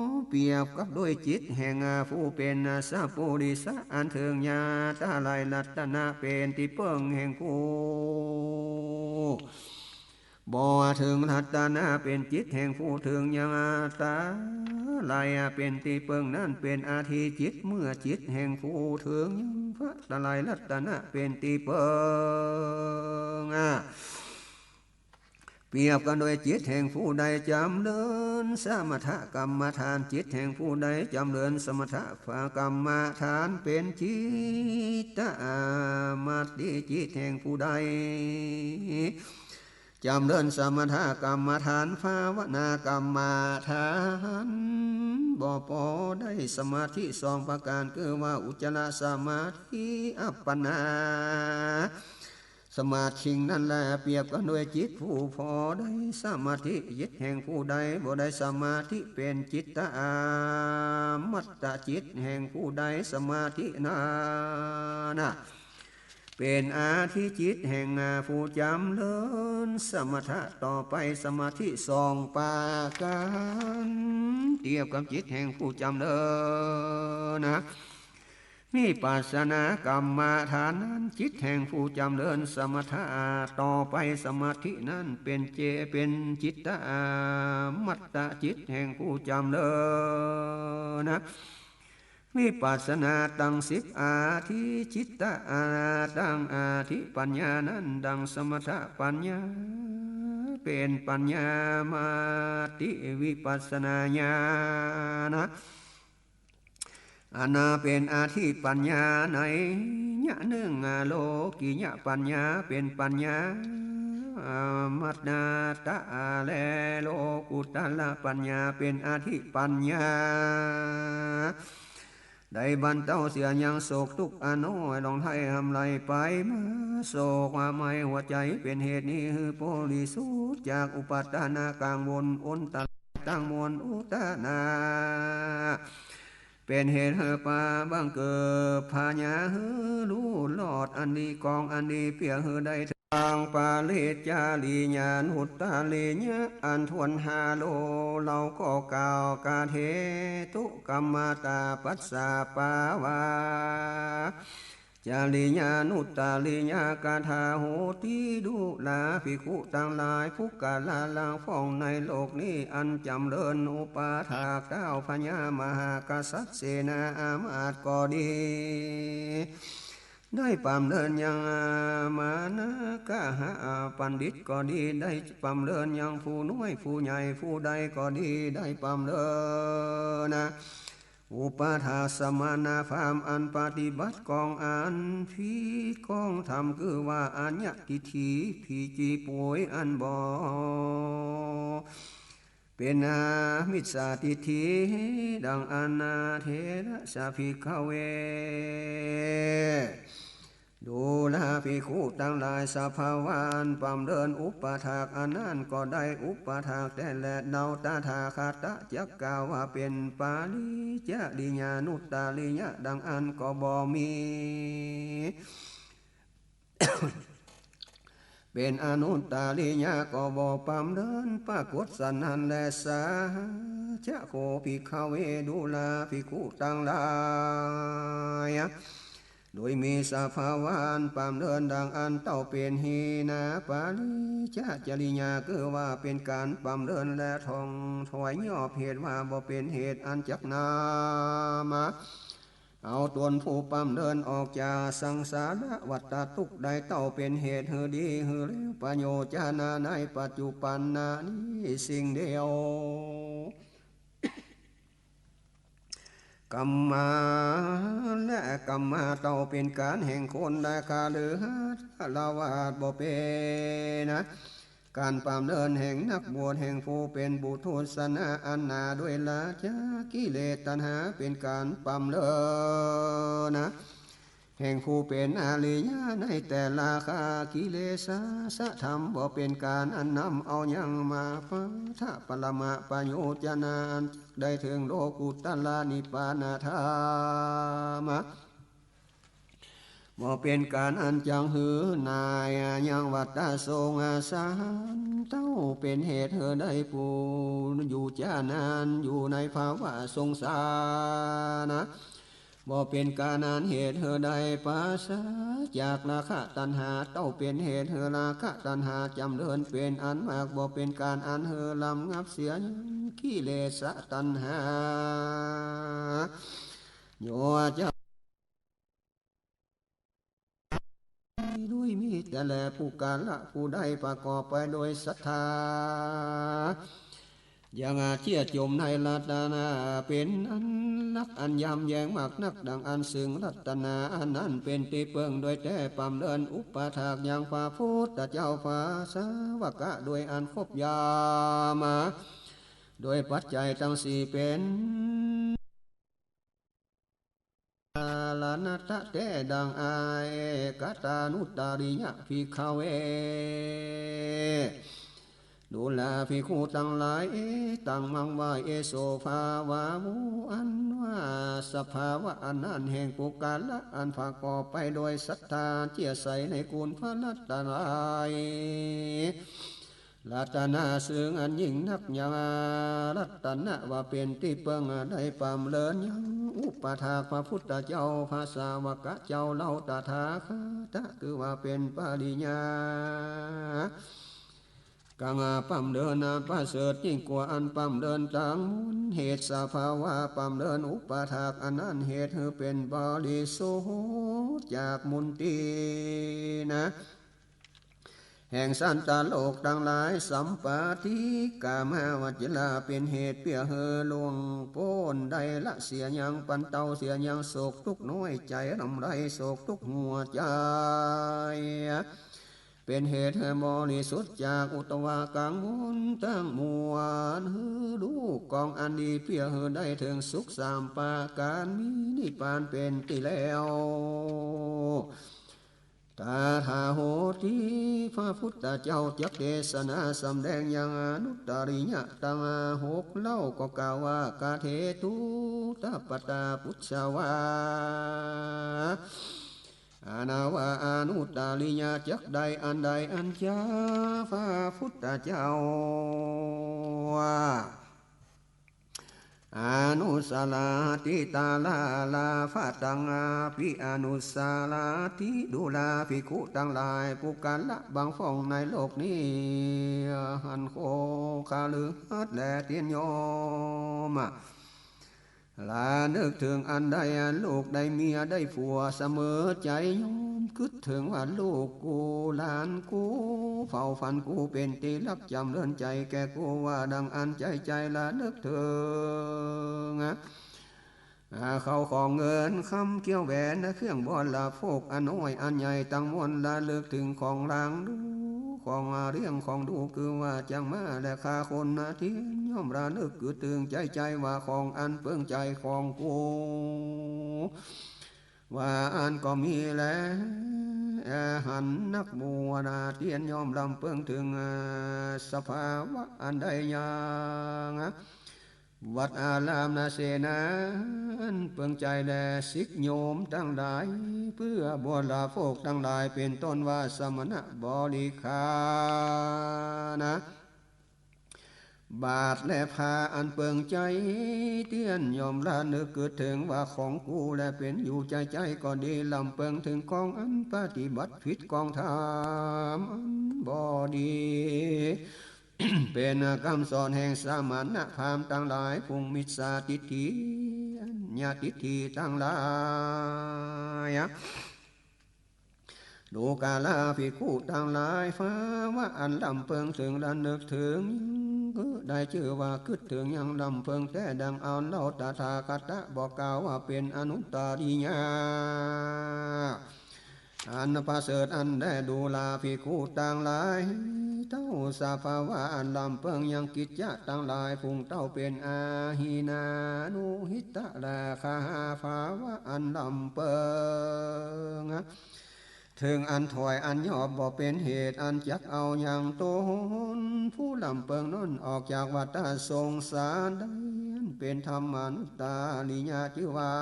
ม เปรียบกับด้วยจิตแห่งผู้เป๋นอาสะปุริสะ อันเถิงญาณไตรรัตนะเป๋นตี้เปิงแห่งผู้ บ่เถิงรัตนะ เป๋นจิตแห่งผู้เถิงญาณไตรเป๋นตี้เปิงนั้น เป๋นอาทิจิต เมื่อจิตแห่งผู้เถิงยังพระไตรรัตนะเป๋นตี้เปิง เปรียบกั๋นด้วยจิตแห่งผู้ใดจ๋ำเริญสมถกรรมฐาน จิตแห่งผู้ใดจ๋ำเริญสมถกรรมฐาน เป๋นจิตตมัตติ จิตแห่งผู้ใด จ๋ำเริญสมถกรรมฐาน ภาวนากรรมฐาน บ่ปอได้สมาธิสองประก๋าน คือว่าอุจจารสมาธิ อัปปนาสมาธินั้นแล เปรียบกั๋นด้วยจิตผู้ปอได้สมาธิ จิตแห่งผู้ใดบ่ได้สมาธิ เป๋นจิตตมัตตะ จิตแห่งผู้ใดสมาธินั้นนะ เป๋นอาทิจิตแห่งผู้จ๋ำเริญสมถะต่อไปสมาธิสองประก๋าน เทียบกับจิตแห่งผู้จ๋ำเริญนะ วิปัสสนากรรมฐานนั้น จิตแห่งผู้จ๋ำเริญสมถะต่อไปสมาธินั้น เป๋นเจ เป๋นจิตตมัตตะ จิตแห่งผู้จ๋ำเริญนะ วิปัสสนาตังสิบอาทิจิตตะอาตังอาทิปัญญานั้น ดังสมถปัญญา เป๋นปัญญามัตติวิปัสสนาญาณะ อันนาเป๋นอาทิปัญญาในยะนึ่ง โลกิยะปัญญาเป๋นปัญญามัตตะ และโลกุตตะปัญญาเป๋นอาทิปัญญา ได้บรรเตาเสียยังโศกตุ๊กข์อันน้อย ร้องไห้ฮ่ำไรไปมา โศกว่าไม้หัวใจ๋ เป๋นเหตุนี้หื้อปริสุทธิ์จากอุปาทานกังวล อันตรายตังมวล อุทธานะ เป๋นเหตุหื้อปราศบังเกิด ปัญญาหื้อฮู้รอด อันดีกองอันดีเปียกหื้อได้ ตังปริจจริยานุตตริยะ อันถ้วนห้าโล เฮาก็กล่าวกะเหตุกรรมตาปัสสะปะวา จริยานุตตริยะกถาโหติ ดูราภิกขุตังหลาย ปุคคละรังพ่องในโลกนี้ อันจ๋ำเริญอุปถากต้าวพญามหากษัตริย์เสนาอามาตย์ก็ดี ได้บำเริญยังมานกะหะปัณฑิตก็ดี ได้บำเริญยังผู้น้อยผู้ใหญ่ผู้ใดก็ดี ได้บำเริญนะ อุปถากสมณพราหมณ์อันปฏิบัติกองอันผิดกองธรรม คือว่าอัญญทิฏฐิ ผิดจีป่วยอันบ่ เป๋นอามิจฉาทิฏฐิ ดังอั้นนา เถระสะภิกขะเว ดูราภิกขุตังหลาย สภาวะอันบำเริญอุปถากอันนั้นก็ได้อุปถากแต๊แล เฮาตถาคตะจักกล่าวว่าเป๋นปริจจริยานุตตริยะ ดังอั้นก็บ่มี เป๋นอนุตตริยะก็บ่บำเริญ ปรากฏสันนั้นแล สัจจะโขภิกขะเว ดูราภิกขุตังหลาย โดยมีสภาวะอันบำเริญดังอั้นเต้าเป๋นหินะปริจจริยา คือว่าเป๋นก๋านบำเริญและถ่องถ่วย ย่อมเหตุว่าบ่เป๋นเหตุอันจักนำ เอาตนผู้บำเริญออกจากสังสารวัฏทุกข์ได้ เต้าเป๋นเหตุหื้อดีหื้อเลว ประโยชน์จะนาในปัจจุบันนานี้สิ่งเดียว กัมมา และกัมมาเต้าเป๋นก๋านแห่งคนและคฤหัสถ์ ฆราวาสบ่เป๋นนะ ก๋านปำเนินแห่งนักบวช แห่งผู้เป๋นปุถุชนะ อันหนาด้วยราคะกิเลสตัณหา เป๋นก๋านปำเนินนะ แห่งผู้เป๋นอริยะในแต่ราคะกิเลสะ ธรรมบ่เป๋นก๋านอันนำเอายังมาปะทะปรมะปะโยชนะ อันจักได้เถิงโลกุตตรนิพพานธรรมะ บ่เป๋นก๋านอันจักหื้อหน่ายยังวัฏฏะสงสาร เต้าเป๋นเหตุหื้อได้ปูอยู่จานานอยู่ในภาวะสงสารนะ บ่เป๋นก๋านอันเหตุหื้อได้ปราศจากราคะตัณหา เต้าเป๋นเหตุหื้อราคะตัณหาจ๋ำเริญเป๋นอันมาก บ่เป๋นก๋านอันหื้อรำงับเสียยังกิเลสะตัณหา โยจะ ด้วยมิตรและปุคคละผู้ใดประกอบไปด้วยศรัทธา ยังเจื้อจมในรัตนะเป๋นอันรักอันยำแยงมากนัก ดังอั้นซึ่งรัตนะอันนั้นเป๋นตี้เปิ้ง โดยแต๊ปำเนินอุปถากยังพระพุทธเจ้าพระสาวกะ โดยอันครบยามา โดยปัจจัยตังสี่เป๋น อารัณณะแต๊ดัง เอกัตตานุตตริยะ ภิกขะเว ดูราภิกขุตังหลาย เอตัง มัง ว่า เอโส ภาวะ อันว่าสภาวะอันนั้นแห่งปุคคละอันประกอบไปโดยศรัทธาเจื้อใสในคุณพระรัตนตรัย รัตนะซึ่งอันยิ่งนักยัง รัตนะว่าเป๋นตี้เปิ้ง ได้ปำเนินยังอุปถากพระพุทธเจ้าพระสาวกะเจ้าเล่า ตถาคตะ คือว่าเป๋นปริญญากังปำเนินประเสริฐยิ่งกว่าอันปำเนินตังมล เหตุสภาวะปำเนินอุปถากอันนั้นเหตุหื้อเป๋นบริสุทธิ์จากมลทินนะ แห่งสัตว์โลกตังหลาย สัมปาทิกามาวจรา เป๋นเหตุเปื้อหื้อล่วงป๊นได้ละเสียยัง บรรเตาเสียยังโศกทุกข์น้อยใจ๋ รำไรโศกทุกข์หัวใจ๋ เป๋นเหตุหื้อบริสุทธิ์จากอุทวากังวลตังมวล หื้อฮู้กองอันดีเปื้อหื้อได้เถิงสุขสามประก๋าน มีนิพพานเป๋นตี้แล้ว ตถาโหติ พระพุทธเจ้าจักเตสนาสำแดงยังอนุตตริยะตังหกเล่า ก็กล่าวว่า กะเทตุตปตาปุชชวา อานาว่าอนุตตริยะจักได้อันใดอันจา พระพุทธเจ้า อนุสสาราติ ตาราลาภะตังอะภิอนุสสาราติ ดูราภิกขุตังหลาย ปุคคละบางฝ่องในโลกนี้ หันโค คฤหัสถ์และเตียนโยม ละนึกเถิงอันใด ลูกได้เมียได้ผัวเสมอใจ๋ ย่อมกึ๊ดเถิงว่าลูกกูหลานกู เผ่าพันธุ์กูเป๋นตี้ฮักจ๋ำเริญใจ๋แก่กู ว่าดังอั้นใจ๋ใจ๋ละนึกเถิง อา เข้าของเงินคำเกี้ยวแหวน เครื่องบริโภคอันน้อยอันใหญ่ตังมวล ละนึกเถิงของหลางดู ของเลี้ยงของดู คือว่าจั้งม้าและข้าคนนาเตียน ย่อมละนึกกึ๊ดเถิงใจ๋ใจ๋ว่าของอันเปิ้งใจ๋ของกู ว่าอั้นก็มีแล หันนักบวชนาเตียนย่อมลำเปิ้งเถิง เอ่อ สภาวะอันใดยัง วัดอารามนาเสนา อันเปิ้งใจ๋แล ศิษย์โยมตังหลาย เปื้อบริโภคตังหลาย เป๋นต้นว่าสมณะบริขารนะ บาตรและผ้าอันเปิ้งใจ๋เตียน ย่อมละนึกกึ๊ดเถิงว่าของกู และเป๋นอยู่ใจ๋ใจ๋ก็ดี ลำเปิ้งเถิงของอันปฏิบัติผิดของธรรมอันบ่ดี เป๋นกำสอนแห่งสมณะพราหมณ์ตังหลาย ฝูงมิจฉาทิฏฐิ อัญญาทิฏฐิตังหลาย ดูกราภิกขุตังหลาย ภาวะอันล้ำเปิงเถิง ระนึกเถิง ได้จื้อว่ากึ๊ดเถิงยังล้ำเปิงแต๊ ดังอันเฮาตถาคตะบอกกล่าวว่าเป๋นอนุตตริยะ อันประเสริฐอั้นแล ดูราภิกขุตังหลาย เต้าสภาวะอันล้ำเปิงยังกิจจะตังหลาย พุงเต้าเป๋นอหินานุหิตราคา ภาวะอันล้ำเปิง เถิงอันถอยอันยอบ บ่เป๋นเหตุอันจักเอายังต๋นผู้ล้ำเปิงนั้นออกจากวัฏสงสารได้ อันเป๋นธรรมานุตตริยะ จื้อว่า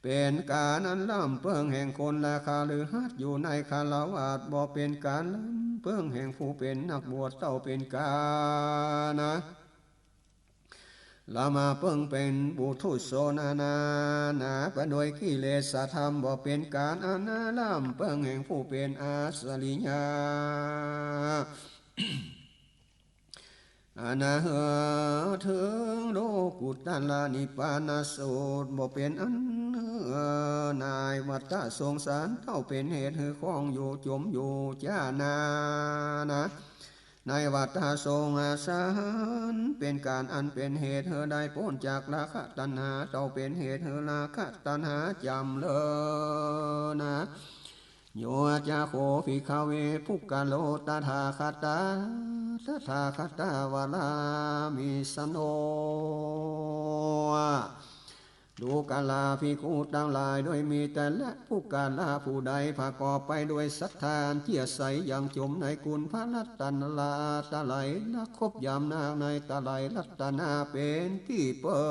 เป๋นก๋านอันล้ำเปิงแห่งคนและคฤหัสถ์ อยู่ในฆราวาส บ่เป๋นก๋านล้ำเปิงแห่งผู้เป๋นนักบวช เต้าเป๋นก๋านนะ ละมาเปิงเป๋นปุถุชนนานา หนาไปโดยกิเลสธรรม บ่เป๋นก๋านอันล้ำเปิงแห่งผู้เป๋นอสริยะ อันเถิงโลกุตตรนิพพานสูตร บ่เป๋นอันในวัฏสงสาร เต้าเป๋นเหตุหื้อคล้องอยู่จ๋มอยู่จ้านานะ ในวัฏสงสาร เป๋นก๋านอันเป๋นเหตุหื้อได้ป๊นจากราคะตัณหา เต้าเป๋นเหตุหื้อราคะตัณหาจ๋ำเริญนะ โยจะโข ภิกขเว ปุคคโล ตถาคตา ตถาคตาวรามิสโน ดูกราภิกขุตังหลาย โดยมีแต่ละปุคคละผู้ใดประกอบไปด้วยศรัทธาอันเจื้อใส ยังจ๋มในคุณพระรัตนตรัย และครบยำนักในไตรรัตนะเป๋นตี้เปิ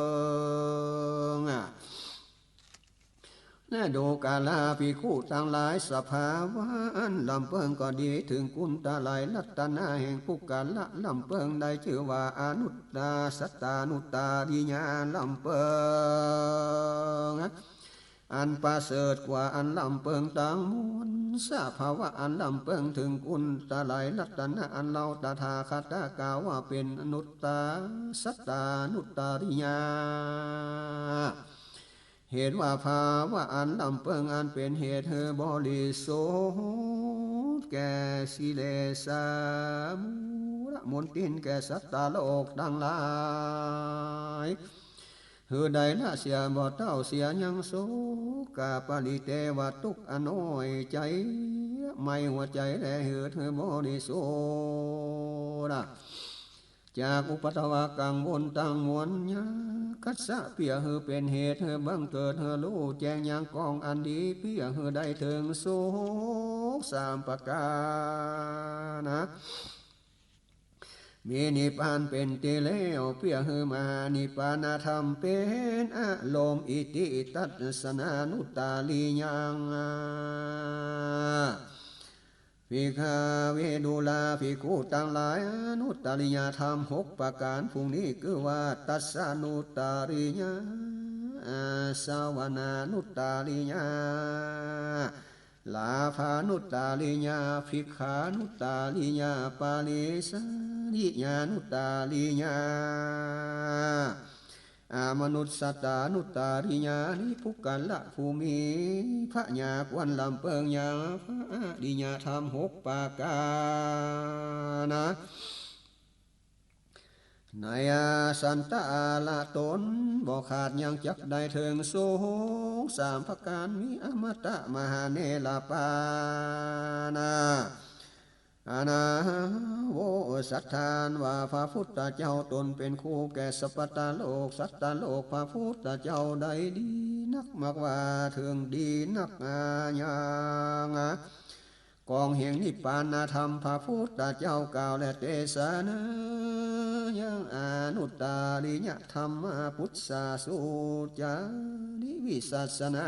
ง และดูกราภิกขุตังหลาย สภาวะอันล้ำเปิงก็ดี เถิงคุณไตรรัตนะแห่งปุคคละล้ำเปิง ได้จื้อว่าอนุตตา สัตตานุตตริยะล้ำเปิง อันประเสริฐกว่าอันล้ำเปิงตังมวล สภาวะอันล้ำเปิงเถิงคุณไตรรัตนะ อันเฮาตถาคตะกล่าวว่าเป๋นอนุตตา สัตตานุตตริยะ เหตุว่าภาวะอันล้ำเปิงอันเป๋นเหตุหื้อบริสุทธิ์แก่กิเลสมูลมนทินแก่สัตว์โลกตังหลาย หื้อได้ละเสียบ่เต้าเสียยัง โสกะปริเทวะ ตุ๊กข์อันน้อยใจ๋ ไหม้หัวใจ๋ และหื้อหื้อบริสุทธิ์ จากอุปัทวะกังวลตังมวล ยาคัสสะ เปื้อหื้อเป๋นเหตุหื้อบังเกิดหื้อฮู้แจ้งยังกองอันดี เปื้อหื้อได้เถิงสุขสามประก๋านนะ มีนิพพานเป๋นตี้แล้ว เปื้อหื้อมหานิพพานธรรมเป๋นอารมณ์ อิติตัสสะ อนุตตริยัง ภิกขเว ดูราภิกขุตังหลาย อนุตตริยธรรมหกประก๋านผู้นี้ คือว่า ทัสสานุตตริยะ อาสวนานุตตริยะ ลาภานุตตริยะ ภิกขานุตตริยะ ปริสาริยานุตตริยะ อมนุสสตานุตตริยะ นี้ปุคคละผู้มีผญาควรลำเปิงยังพระอริยธรรมหกประก๋านนะ ในสันตาละตนบ่ขาดยังจักได้เถิงสุขสามประก๋าน มีอมตะมหาเนรปานะ อนาโว สัตถานว่าพระพุทธเจ้าตนเป๋นครูแก่สัพพะโลก สัตว์โลก พระพุทธเจ้าได้ดีนัก มากว่าเถิงดีนัก อายังกองแห่งนิพพานธรรม พระพุทธเจ้ากล่าวและเตสนายังอนุตตริยธรรมปุจฉาสูตรจาริวิสัชนา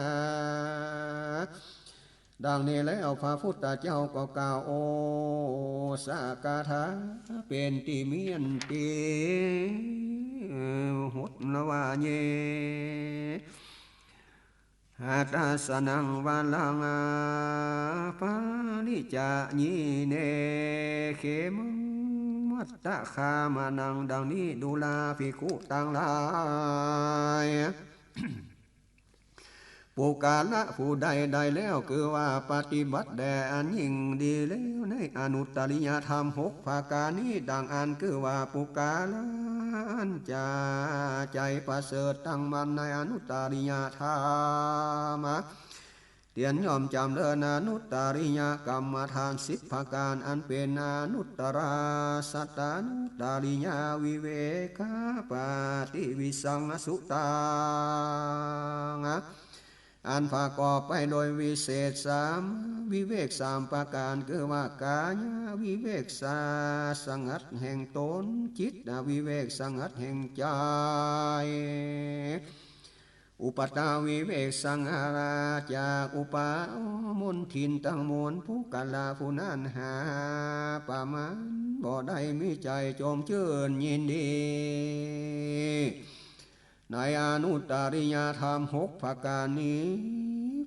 ดังนี้แล้วพระพุทธเจ้าก็กล่าวโอสถคาถาเป๋นตี้เมียนตี้หดว่าเย หัตถสนังวรัง ปริจายิเน เขมังวัตถคามนัง ดังนี้ ดูราภิกขุตังหลาย ปุคคละผู้ใดได้แล้ว คือว่าปฏิบัติแด่อันยิ่งดีแล้วในอนุตตริยธรรมหกประก๋านนี้ ดังอั้นคือว่าปุคคละอันจะใจ๋ประเสริฐตั้งมั่นในอนุตตริยธรรม เตียนย่อมจ๋ำเริญอนุตตริยกรรมฐานสิบประก๋าน อันเป๋นอนุตตราสัตตานุตตริยวิเวกปฏิวิสังสุตัง อันประกอบไปโดยวิเศษสาม วิเวกสามประก๋าน คือว่ากายวิเวกสา สงัดแห่งต๋น จิตวิเวกสงัดแห่งใจ๋ อุปัตตวิเวกสงัดจากอุปามลทินตังมวล ปุคคละผู้นั้นหาประมาณบ่ได้ มีใจ๋จมจื้นยินดี ในอนุตตริยธรรมหกประก๋านนี้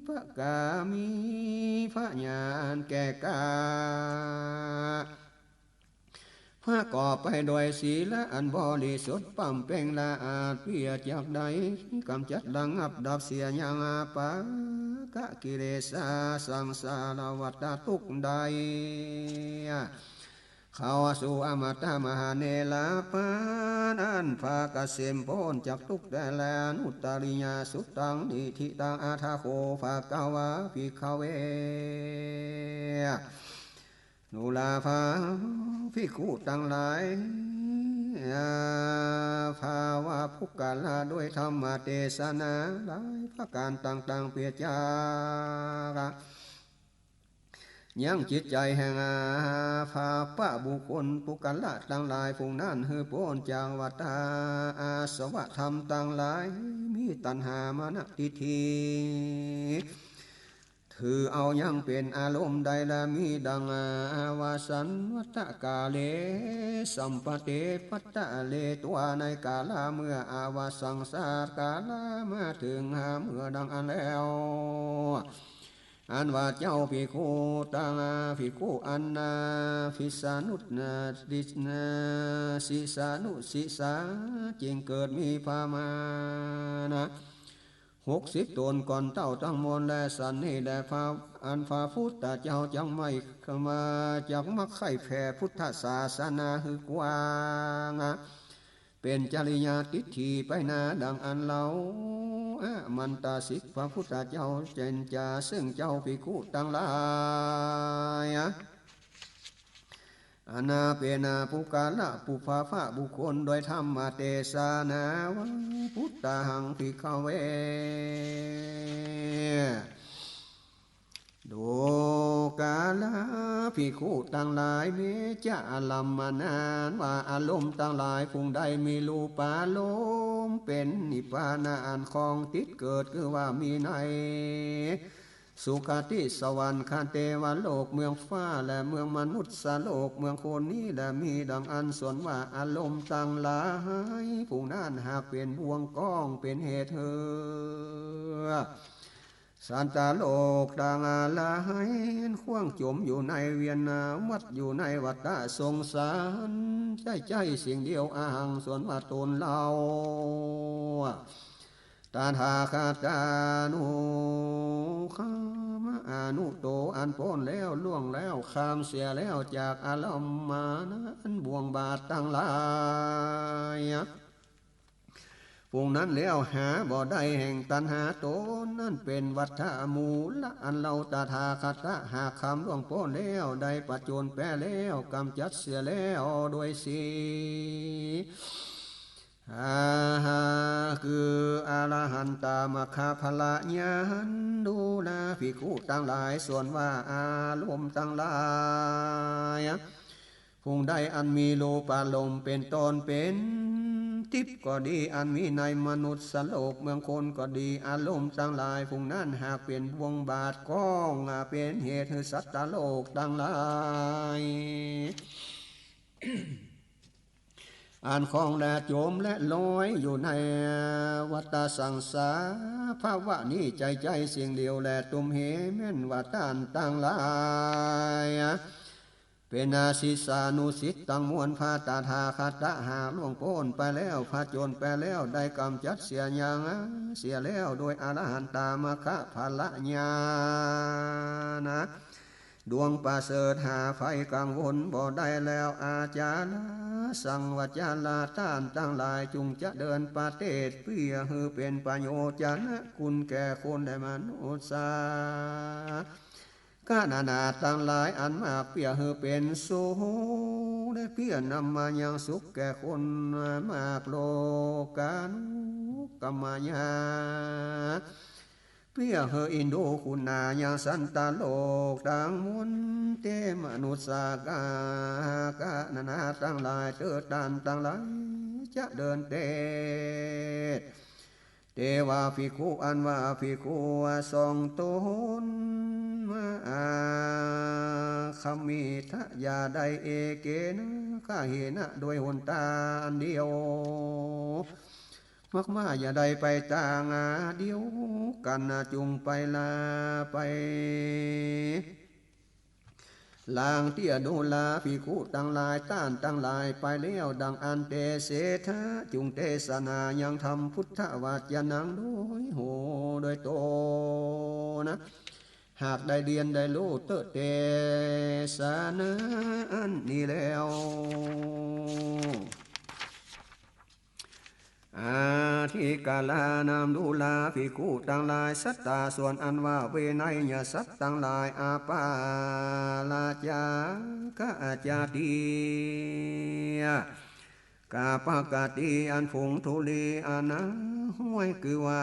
ประกามีพญาณแก่กล้า ประกอบไปโดยศีละอันบริสุทธิ์ ปำเป๋งละอาจเปียกจักได้ ก๋ำจัดระงับดับเสียยังปากกิเลสาสังสารวัฏทุกข์ได้ เข้าสู่อมตะมหานิพพาน อันผะเกษมป๊นจากทุกข์ได้แล อนุตตริยสุตัง นิฏฐิตัง อัตถะโข ภะคะวา ภิกขะเว ดูราภา ภิกขุตังหลาย อา ภาวะปุคคละ โดยธรรมเตสนาหลายประก๋านต่างๆ เปียกจาก ยังจิตใจ๋แห่งอาภาปะบุคคล ปุคคละตังหลายฝูงนั้น หื้อป๊นจากวัฏฏะอาสวะธรรมตังหลาย มีตัณหามานะทิฏฐิ ถือเอายังเป๋นอารมณ์ได้ และมีดังอาวาสัญวัฏฏะกาเล สัมปะเตปะตะเล ตั๋วในกาละเมื่อ อาวาสังสาทกาละมาเถิง หาเมื่อดังอั้นแล้ว อันว่าเจ้าภิกขุตัง ภิกขุอันนา ภิสานุนา ดิสนา สิสานุสิสา จึงเกิดมีประมาณหกสิบต๋น ก่อนเต้าตังมวล และสันนี้แล พระ อันพระพุทธเจ้าจักไม่มา จักมักใค่แผ่พุทธศาสนาหื้อกว้าง เป๋นจริยาทิฏฐิไปนา ดังอั้นเล่า อามันตสิก พระพุทธเจ้าเจนจา ซึ่งเจ้าภิกขุตังหลาย อันนาเป๋นปุคคละปุพพะบุคคล โดยธรรมเตสนาว่า พุทธัง ภิกขะเว ดูราภิกขุตังหลาย เมจะอารัมมณา ว่าอารมณ์ตังหลาย ฝูงใดมีรูปารมณ์ เป๋นนิพพานะอันครองติดเกิด คือว่ามีในสุคติสวรรค์ คเทวโลก เมืองฟ้า และเมืองมนุษย์โลก เมืองคนนี้แล มีดังอั้น ส่วนว่าอารมณ์ตังหลาย ฝูงนั้นหากเป๋นบ่วงคล้อง เป๋นเหตุหื้อ สัตว์โลกตังหลาย ขว้างจ๋มอยู่ในเวียนวัฏ อยู่ในวัฏฏะสงสาร ใจ้ใจ้สิ่งเดียว อะหัง ส่วนว่าตนเฮา ตถาคตานุคามะ อนุตโต อันป๊นแล้ว ล่วงแล้ว ข้ามเสียแล้ว จากอารัมมณา อันบ่วงบาทตังหลาย ฝูงนั้นแล้วหาบ่ได้แห่งตัณหาต๋น นั้นเป๋นวัฏฏะมูละ อันเฮาตถาคตะหากข้ามล่วงป๊นแล้ว ได้ผจญแป๊แล้ว ก๋ำจัดเสียแล้วโดยศีล อาหา คืออรหันตมัคคะผละญาณ ดูราภิกขุตังหลาย ส่วนว่าอารมณ์ตังหลาย ฝูงใดอันมีรูปารมณ์เป๋นต้น เป๋นทิพย์ก็ดี อันมีในมนุษย์โลก เมืองคนก็ดี อารมณ์ตังหลาย ฝูงนั้นหากเป๋นบ่วงบาทคล้อง เป๋นเหตุหื้อสัตว์โลกตังหลาย อันครองและจ๋มและลอยอยู่ในวัฏฏะสังสารภาวะนี้ ใจ้ใจ้สิ่งเดียวแล ตุ้มเหแม่นว่าต้านตังหลาย เป็นนาศิษยานุศิษย์ตังมวล พระตถาคตะหากล่วงป๊นไปแล้ว ผจญไปแล้ว ได้ก๋ำจัดเสียยังเสียแล้ว โดยอรหันตามรรคผลญาณ ดวงประเสริฐหาภัยกังวลบ่ได้แล้ว อาจาราสังวจารา ต้านตังหลาย จุ่งจะเดินประเตศ เปื้อหื้อเป๋นประโยชน์จะนะคุณแก่คนและมนุษย์สา กะนานาตังหลายอันมาก เปื้อหื้อเป๋นสุข และเปื้อนำมายังสุขแก่คนมาก โลกานุกรรมายา เปื้อหื้ออินดูคุณายังสัตว์โลกตังมวล เตมนุสสากะ กะนานาตังหลายเต๊อะ ต้านตังหลายจะเดินเตศ เตวาภิกขุ อันว่าภิกขุสองต๋น มาอาคัมมิทะ อย่าได้เอเกนะ กะเหนะ โดยหนตางอันเดียว มากมาอย่าได้ไปตางเดียวกั๋นนะ จุ่งไปลาไป ลางเตี้ยดูราภิกขุตังหลาย ต้านตังหลายไปแล้ว ดังอั้นเตเสถะ จุ่งเตสนายังธรรมพุทธวจนะโดยโห โดยโตนะ หากได้เฮียนได้ฮู้เต๊อะเตสนาอันนี้แล้ว อธิการานังดูราภิกขุตังหลาย สัตตาส่วนอันว่าวินัยสัตว์ตังหลาย อปาราจา กะจาติยะ กาปกติอันฝูงธุลีอันห้วย คือว่า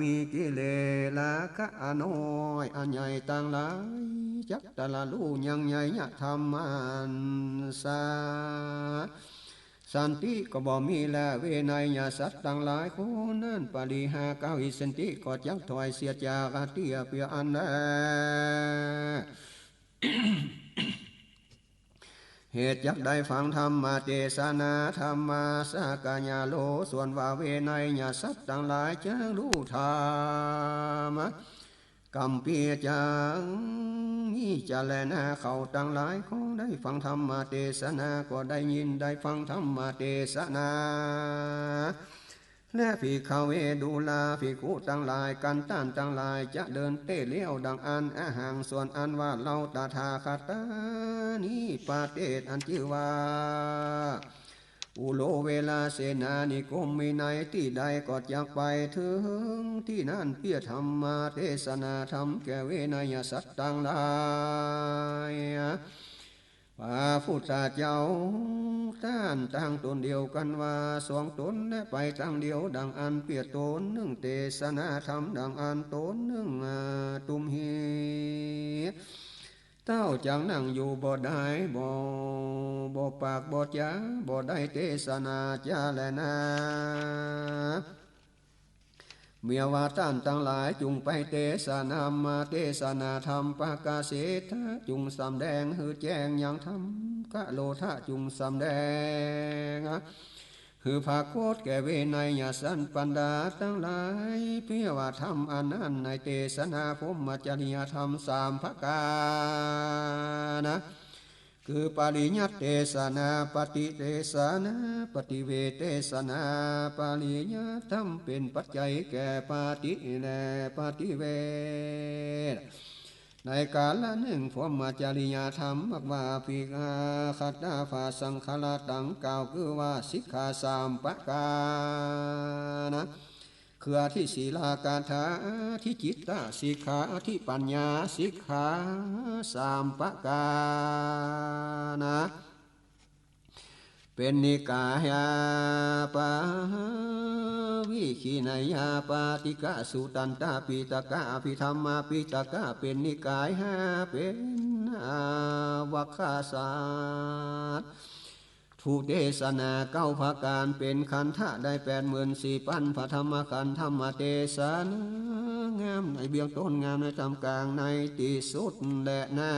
มีกิเลสราคะอันน้อยอันใหญ่ตังหลาย จักตรัสฮู้ยังไงยะธรรมันสา สันติก็บ่มีแล วินัยสัตว์ตังหลายคนนั้น ปริหาเก้าอิสันติก็จักถอยเสียจากเตี้ยเปื้ออันแล เหตุจักได้ฟังธรรมเตสนา ธัมมาสกยาโล ส่วนว่าวินัยสัตว์ตังหลายจักฮู้ธรรม กัมพีจัง นี้จะแลนา เขาตังหลายขอได้ฟังธรรมเตสนา ก็ได้ยินได้ฟังธรรมเตสนา และภิกขเวดูราภิกขุตังหลาย กันต้านตังหลายจะเดินเตศแล้ว ดังอั้น อหัง ส่วนอันว่าเฮาตถาคตะนี้ ประเตศอันจื้อว่า อุโรเวลาเสนานิคม มีในตี้ใดก็จักไปเถิงตี้นั้น เปื้อธัมมาเตสนาธรรมแก่วินัยสัตว์ตังหลาย พระพุทธเจ้าต้านตางต๋นเดียวกั๋นว่าสองต๋น และไปตางเดียว ดังอั้นเปื้อต๋นนึ่งเตสนาธรรม ดังอั้นต๋นนึ่ง อ่า ตุ้มเห เต้าจักนั่งอยู่บ่ได้ บ่ บ่ปากบ่จ๋า บ่ได้เตสนาจาแลนา เมื่อว่าต้านตังหลายจุ่งไปเตสนามา เตสนาธรรมปกาเสถะ จุ่งสำแดงหื้อแจ้งยังธรรม กะโรธะจุ่งสำแดง หื้อปรากฏแก่วินัยสัตว์บรรดาตังหลาย เปื้อว่าธรรมอันนั้นในเตสนาพรหมจริยธรรมสามประก๋านนะ คือปริยัติเตสนา ปฏิเตสนา ปฏิเวทเตสนา ปริยัติธรรมเป๋นปัจจัยแก่ปฏิ และปฏิเวท ในกาละนึ่ง พรหมจริยธรรม มากว่าภิกขะ ขัตตา ภาสังขารตัง กล่าวคือว่าสิกขาสามประก๋านนะ คืออธิศีลาคาถา อธิจิตตสิกขา อธิปัญญาสิกขา สามประก๋านนะ เป๋นนิกายปาวิคินยาปาติกะ สุตตันตปิตกะ อภิธรรมาปิตกะ เป๋นนิกายห้า เป๋นอวัคคสาต ถูกเตสนาเก้าประก๋าน เป๋นขันธะได้แปดหมื่นสี่ปัน พระธรรมขันธ์ ธรรมเตสนางามในเบื้องต้น งามในท่ามกลาง ในตี้สุดแลนา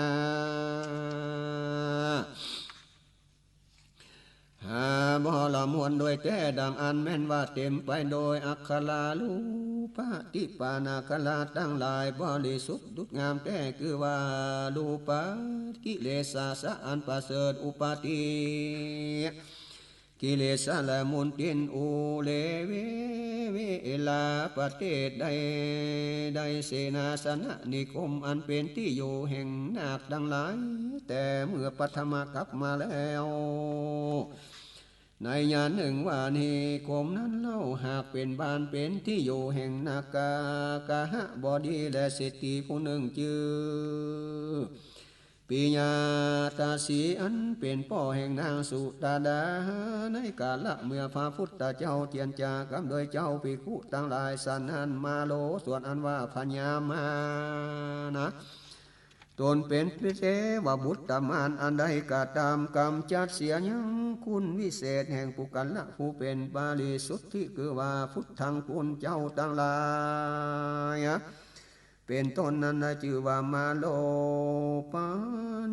หาบ่ละมวลโดยแต๊ ดังอั้นแม่นว่าเต๋มไปโดยอักขรารูปะ ติปานะกราตังหลาย บริสุทธิ์ดุจงามแต๊ คือว่ารูปะ กิเลสาสะอันประเสริฐ อุปาทิ กิเลสละมนทิน อุเรเว เวลาประเทศใด ใดเสนาสนะนิคม อันเป๋นตี้อยู่แห่งนาคตังหลาย แต่เมื่อปัทมกัปมาแล้ว ในยามนึ่งว่านิคมนั้นเล่า หากเป๋นบ้านเป๋นตี้อยู่แห่งนาคกา กหบดี และเศรษฐีผู้นึ่งจื้อ ปิยะตาสี อันเป๋นป้อแห่งนางสุตาดา ในกาละเมื่อพระพุทธเจ้าเจียรจากำด้วยเจ้าภิกขุตังหลาย สะนั้นมาโล ส่วนอันว่าพญามารนะ ต๋นเป๋นเตวบุตรมาร อันได้กระตำก๋ำจัดเสียยังคุณวิเศษแห่งปุคคละผู้เป๋นบริสุทธิ์ ตี้คือว่าพุทธังคุณเจ้าตังหลาย เป๋นต้นนั้นนะ จื้อว่ามารโลปา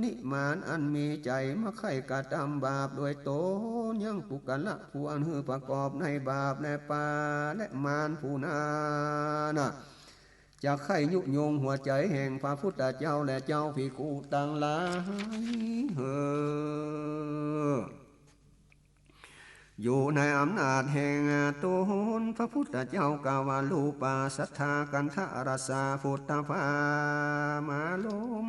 นิ มารอันมีใจ๋มักใค่กระตำบาปโดยต๋น ยังปุคคละผู้อันหื้อประกอบในบาปและปา และมารผู้นั้นนะ จะใค่ยุยงหัวใจ๋แห่งพระพุทธเจ้าและเจ้าภิกขุตังหลาย หื้อ อยู่ในอำนาจแห่งต๋น พระพุทธเจ้ากล่าวว่า รูปาสัทธาคันธะรสสาโผฏฐัพพา มาลม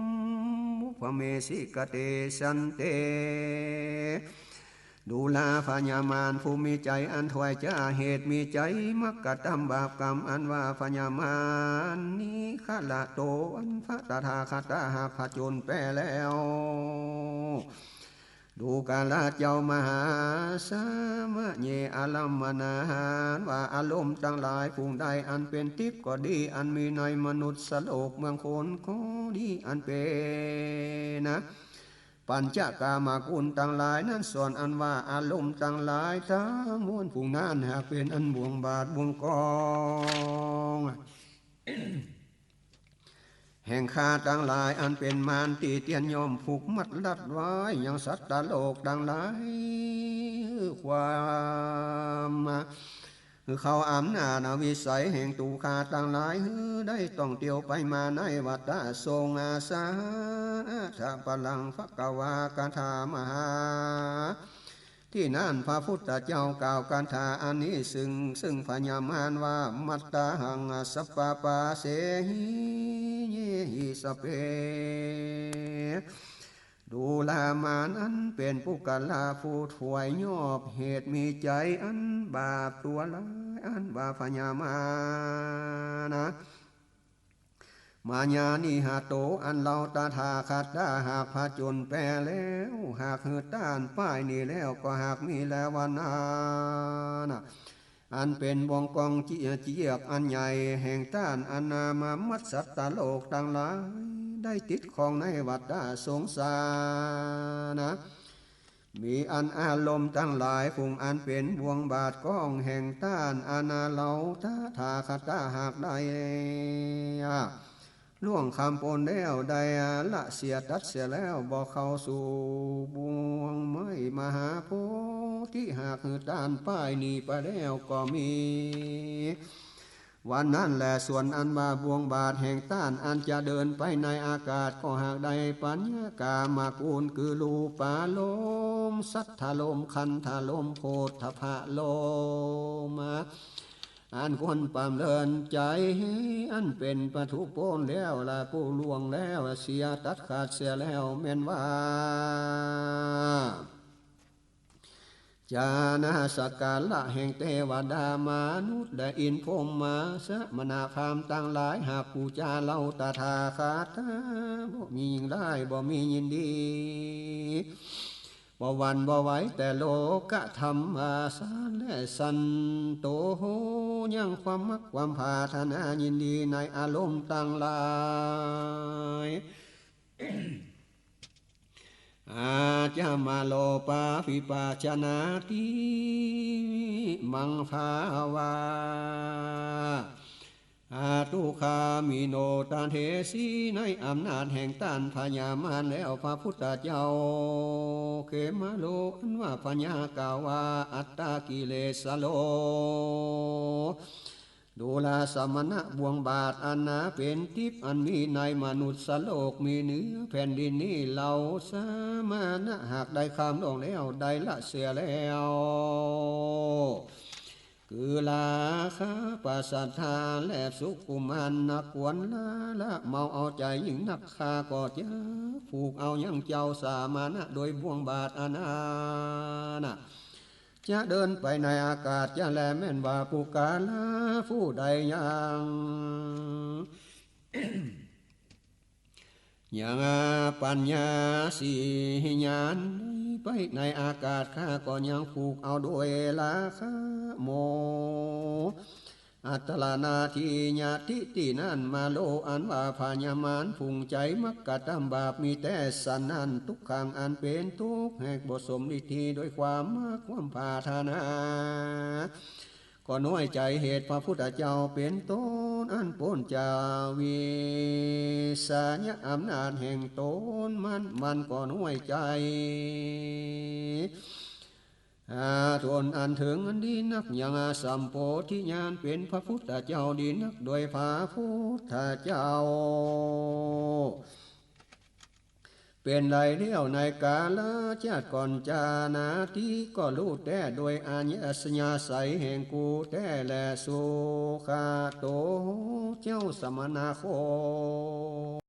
ภเมสิกะเตสันเต ดูราพญามารผู้มีใจ๋อันถ้อยจ๊า เหตุมีใจ๋มักกระตำบาปก๋รรม อันว่าพญามารนี้ ขะละโต อันพระตถาคตะหากผจญแป๊แล้ว ดูกราเจ้ามหาสมะเย อารัมมณาหาร ว่าอารมณ์ตังหลายฝูงใด อันเป๋นทิพย์ก็ดี อันมีในมนุษย์โลกเมืองคนก็ดี อันเป๋นนะ ปัญจกามคุณตังหลายนั้น ส่วนอันว่าอารมณ์ตังหลายตังมวลฝูงนั้น หากเป๋นอันบ่วงบาตรบ่วงก๋อง แห่งข้าตังหลาย อันเป๋นมารตี้เตียนย่อมผูกมัดรัดไว้ ยังสัตว์โลกตังหลาย ความ คือเข้าอำนาจอวิสัยแห่งตั๋วข้าตังหลาย หื้อได้ต้องเตียวไปมาในวัฏฏะสงสาร อัฏฐะปะรังภะคะวา คาถามหา ตี้นั้นพระพุทธเจ้ากล่าวคาถาอันนี้ ซึ่ง ซึ่งพญามารว่า มัตตาหัง สัพพะปาเสหิ เยหิ สัพเพ ดูรามาร อันเป๋นปุคคละผู้ถ้วยยอบเหตุมีใจ๋อันบาปตั๋วร้าย อันว่าพญามารนะ มายานิหะโต อันเฮาตถาคตะหากผจญแป๊แล้ว หากหื้อต้านป้ายนี้แล้ว ก็หากมีแลวันนั้นนะ อันเป๋นบ่วงก๋องเจีย เจียกอันใหญ่แห่งต้าน อันนามามัดสัตว์โลกตังหลาย ได้ติดข้องในวัฏฏะสงสารนะ มีอันอารมณ์ตังหลายฝูงอันเป๋นบ่วงบาตรก๋องแห่งต้าน อันนาเฮาตถาคตะหากได้ ล่วงคำปนแล้ว ได้ละเสียตัดเสียแล้ว บ่เข้าสู่บ่วงไม้มหาโพธิ หากหื้อต้านป้ายนี้ไปแล้วก็มี วันนั้นแล ส่วนอันว่าบ่วงบาตรแห่งต้าน อันจะเดินไปในอากาศ ก็หากได้ปัญญากามคุณ คือรูปารมณ์ สัทธารมณ์ คันธารมณ์ โผฏฐัพพารมณ์ อันควรปำเริญใจ๋ อันเป๋นปทุปนแล้ว และผู้ล่วงแล้ว เสียตัดขาดเสียแล้ว แม่นว่า จานะสักการะแห่งเตวดา มนุษย์ และอินทร์พรหมมา สมณะพราหมณ์ตังหลาย หากปู๋จาเฮาตถาคตะ บ่มียิ่งได้ บ่มียินดี บ่หวั่นบ่ไหว แต่โลกะธรรมสาร และสันโต ยังความมักความผาถนายินดีในอารมณ์ตังหลาย อาจจะมาโลปาภิปาชนาติมังภาวา เ อาทุคามิโน ตเถสี ในอำนาจแห่งต้านพญามารแล้ว พระพุทธเจ้าเขมโร อันว่าพญากล่าวว่า อัตตกิเลสโร ดูราสมณะบ่วงบาทอันหนาเป๋นติ๊บ อันมีในมนุษย์โลก มีเหนือแผ่นดินนี้ เฮาสมณะหากได้ข้ามล่วงแล้ว ได้ละเสียแล้ว คือราคะ ปัสสัทธา และสุขุมาร นักควรละ ละเมาเอาใจ๋ยิ่งนัก ข้าก็จะผูกเอายังเจ้าสมณะ โดยบ่วงบาทอันหนา จะเดินไปในอากาศจะแล แม้นว่าปุคคละผู้ใดยัง ยังปัญญาสีญาณไปในอากาศ ข้าก็ยังผูกเอาโดยราคะ โมหะ อัตตะละนาทิยะ ทิฏฐินั้นมาโล อันว่าพญามารผุงใจ๋มักกะตำบาป มีแต๊สันนั้น ทุกขัง อันเป๋นตุ๊กข์ แหกบ่สมดิที โดยความมักความปรารถนา ก็น้อยใจ๋เหตุพระพุทธเจ้าเป๋นต้น อันป๊นจากวิชชาอำนาจแห่งตน มัน มันก็น้อยใจ๋ อา ตนอันเถิงอันดีนัก ยังสัมโพธิญาณเป๋นพระพุทธเจ้าดีนัก โดยพระพุทธเจ้า เป๋นใดแล้วในกาละจาติก่อนจานาที ก็ฮู้แต๊โดยอัธยาศัยแห่งกูแต๊แล สุขะโต เจ้าสมณะโค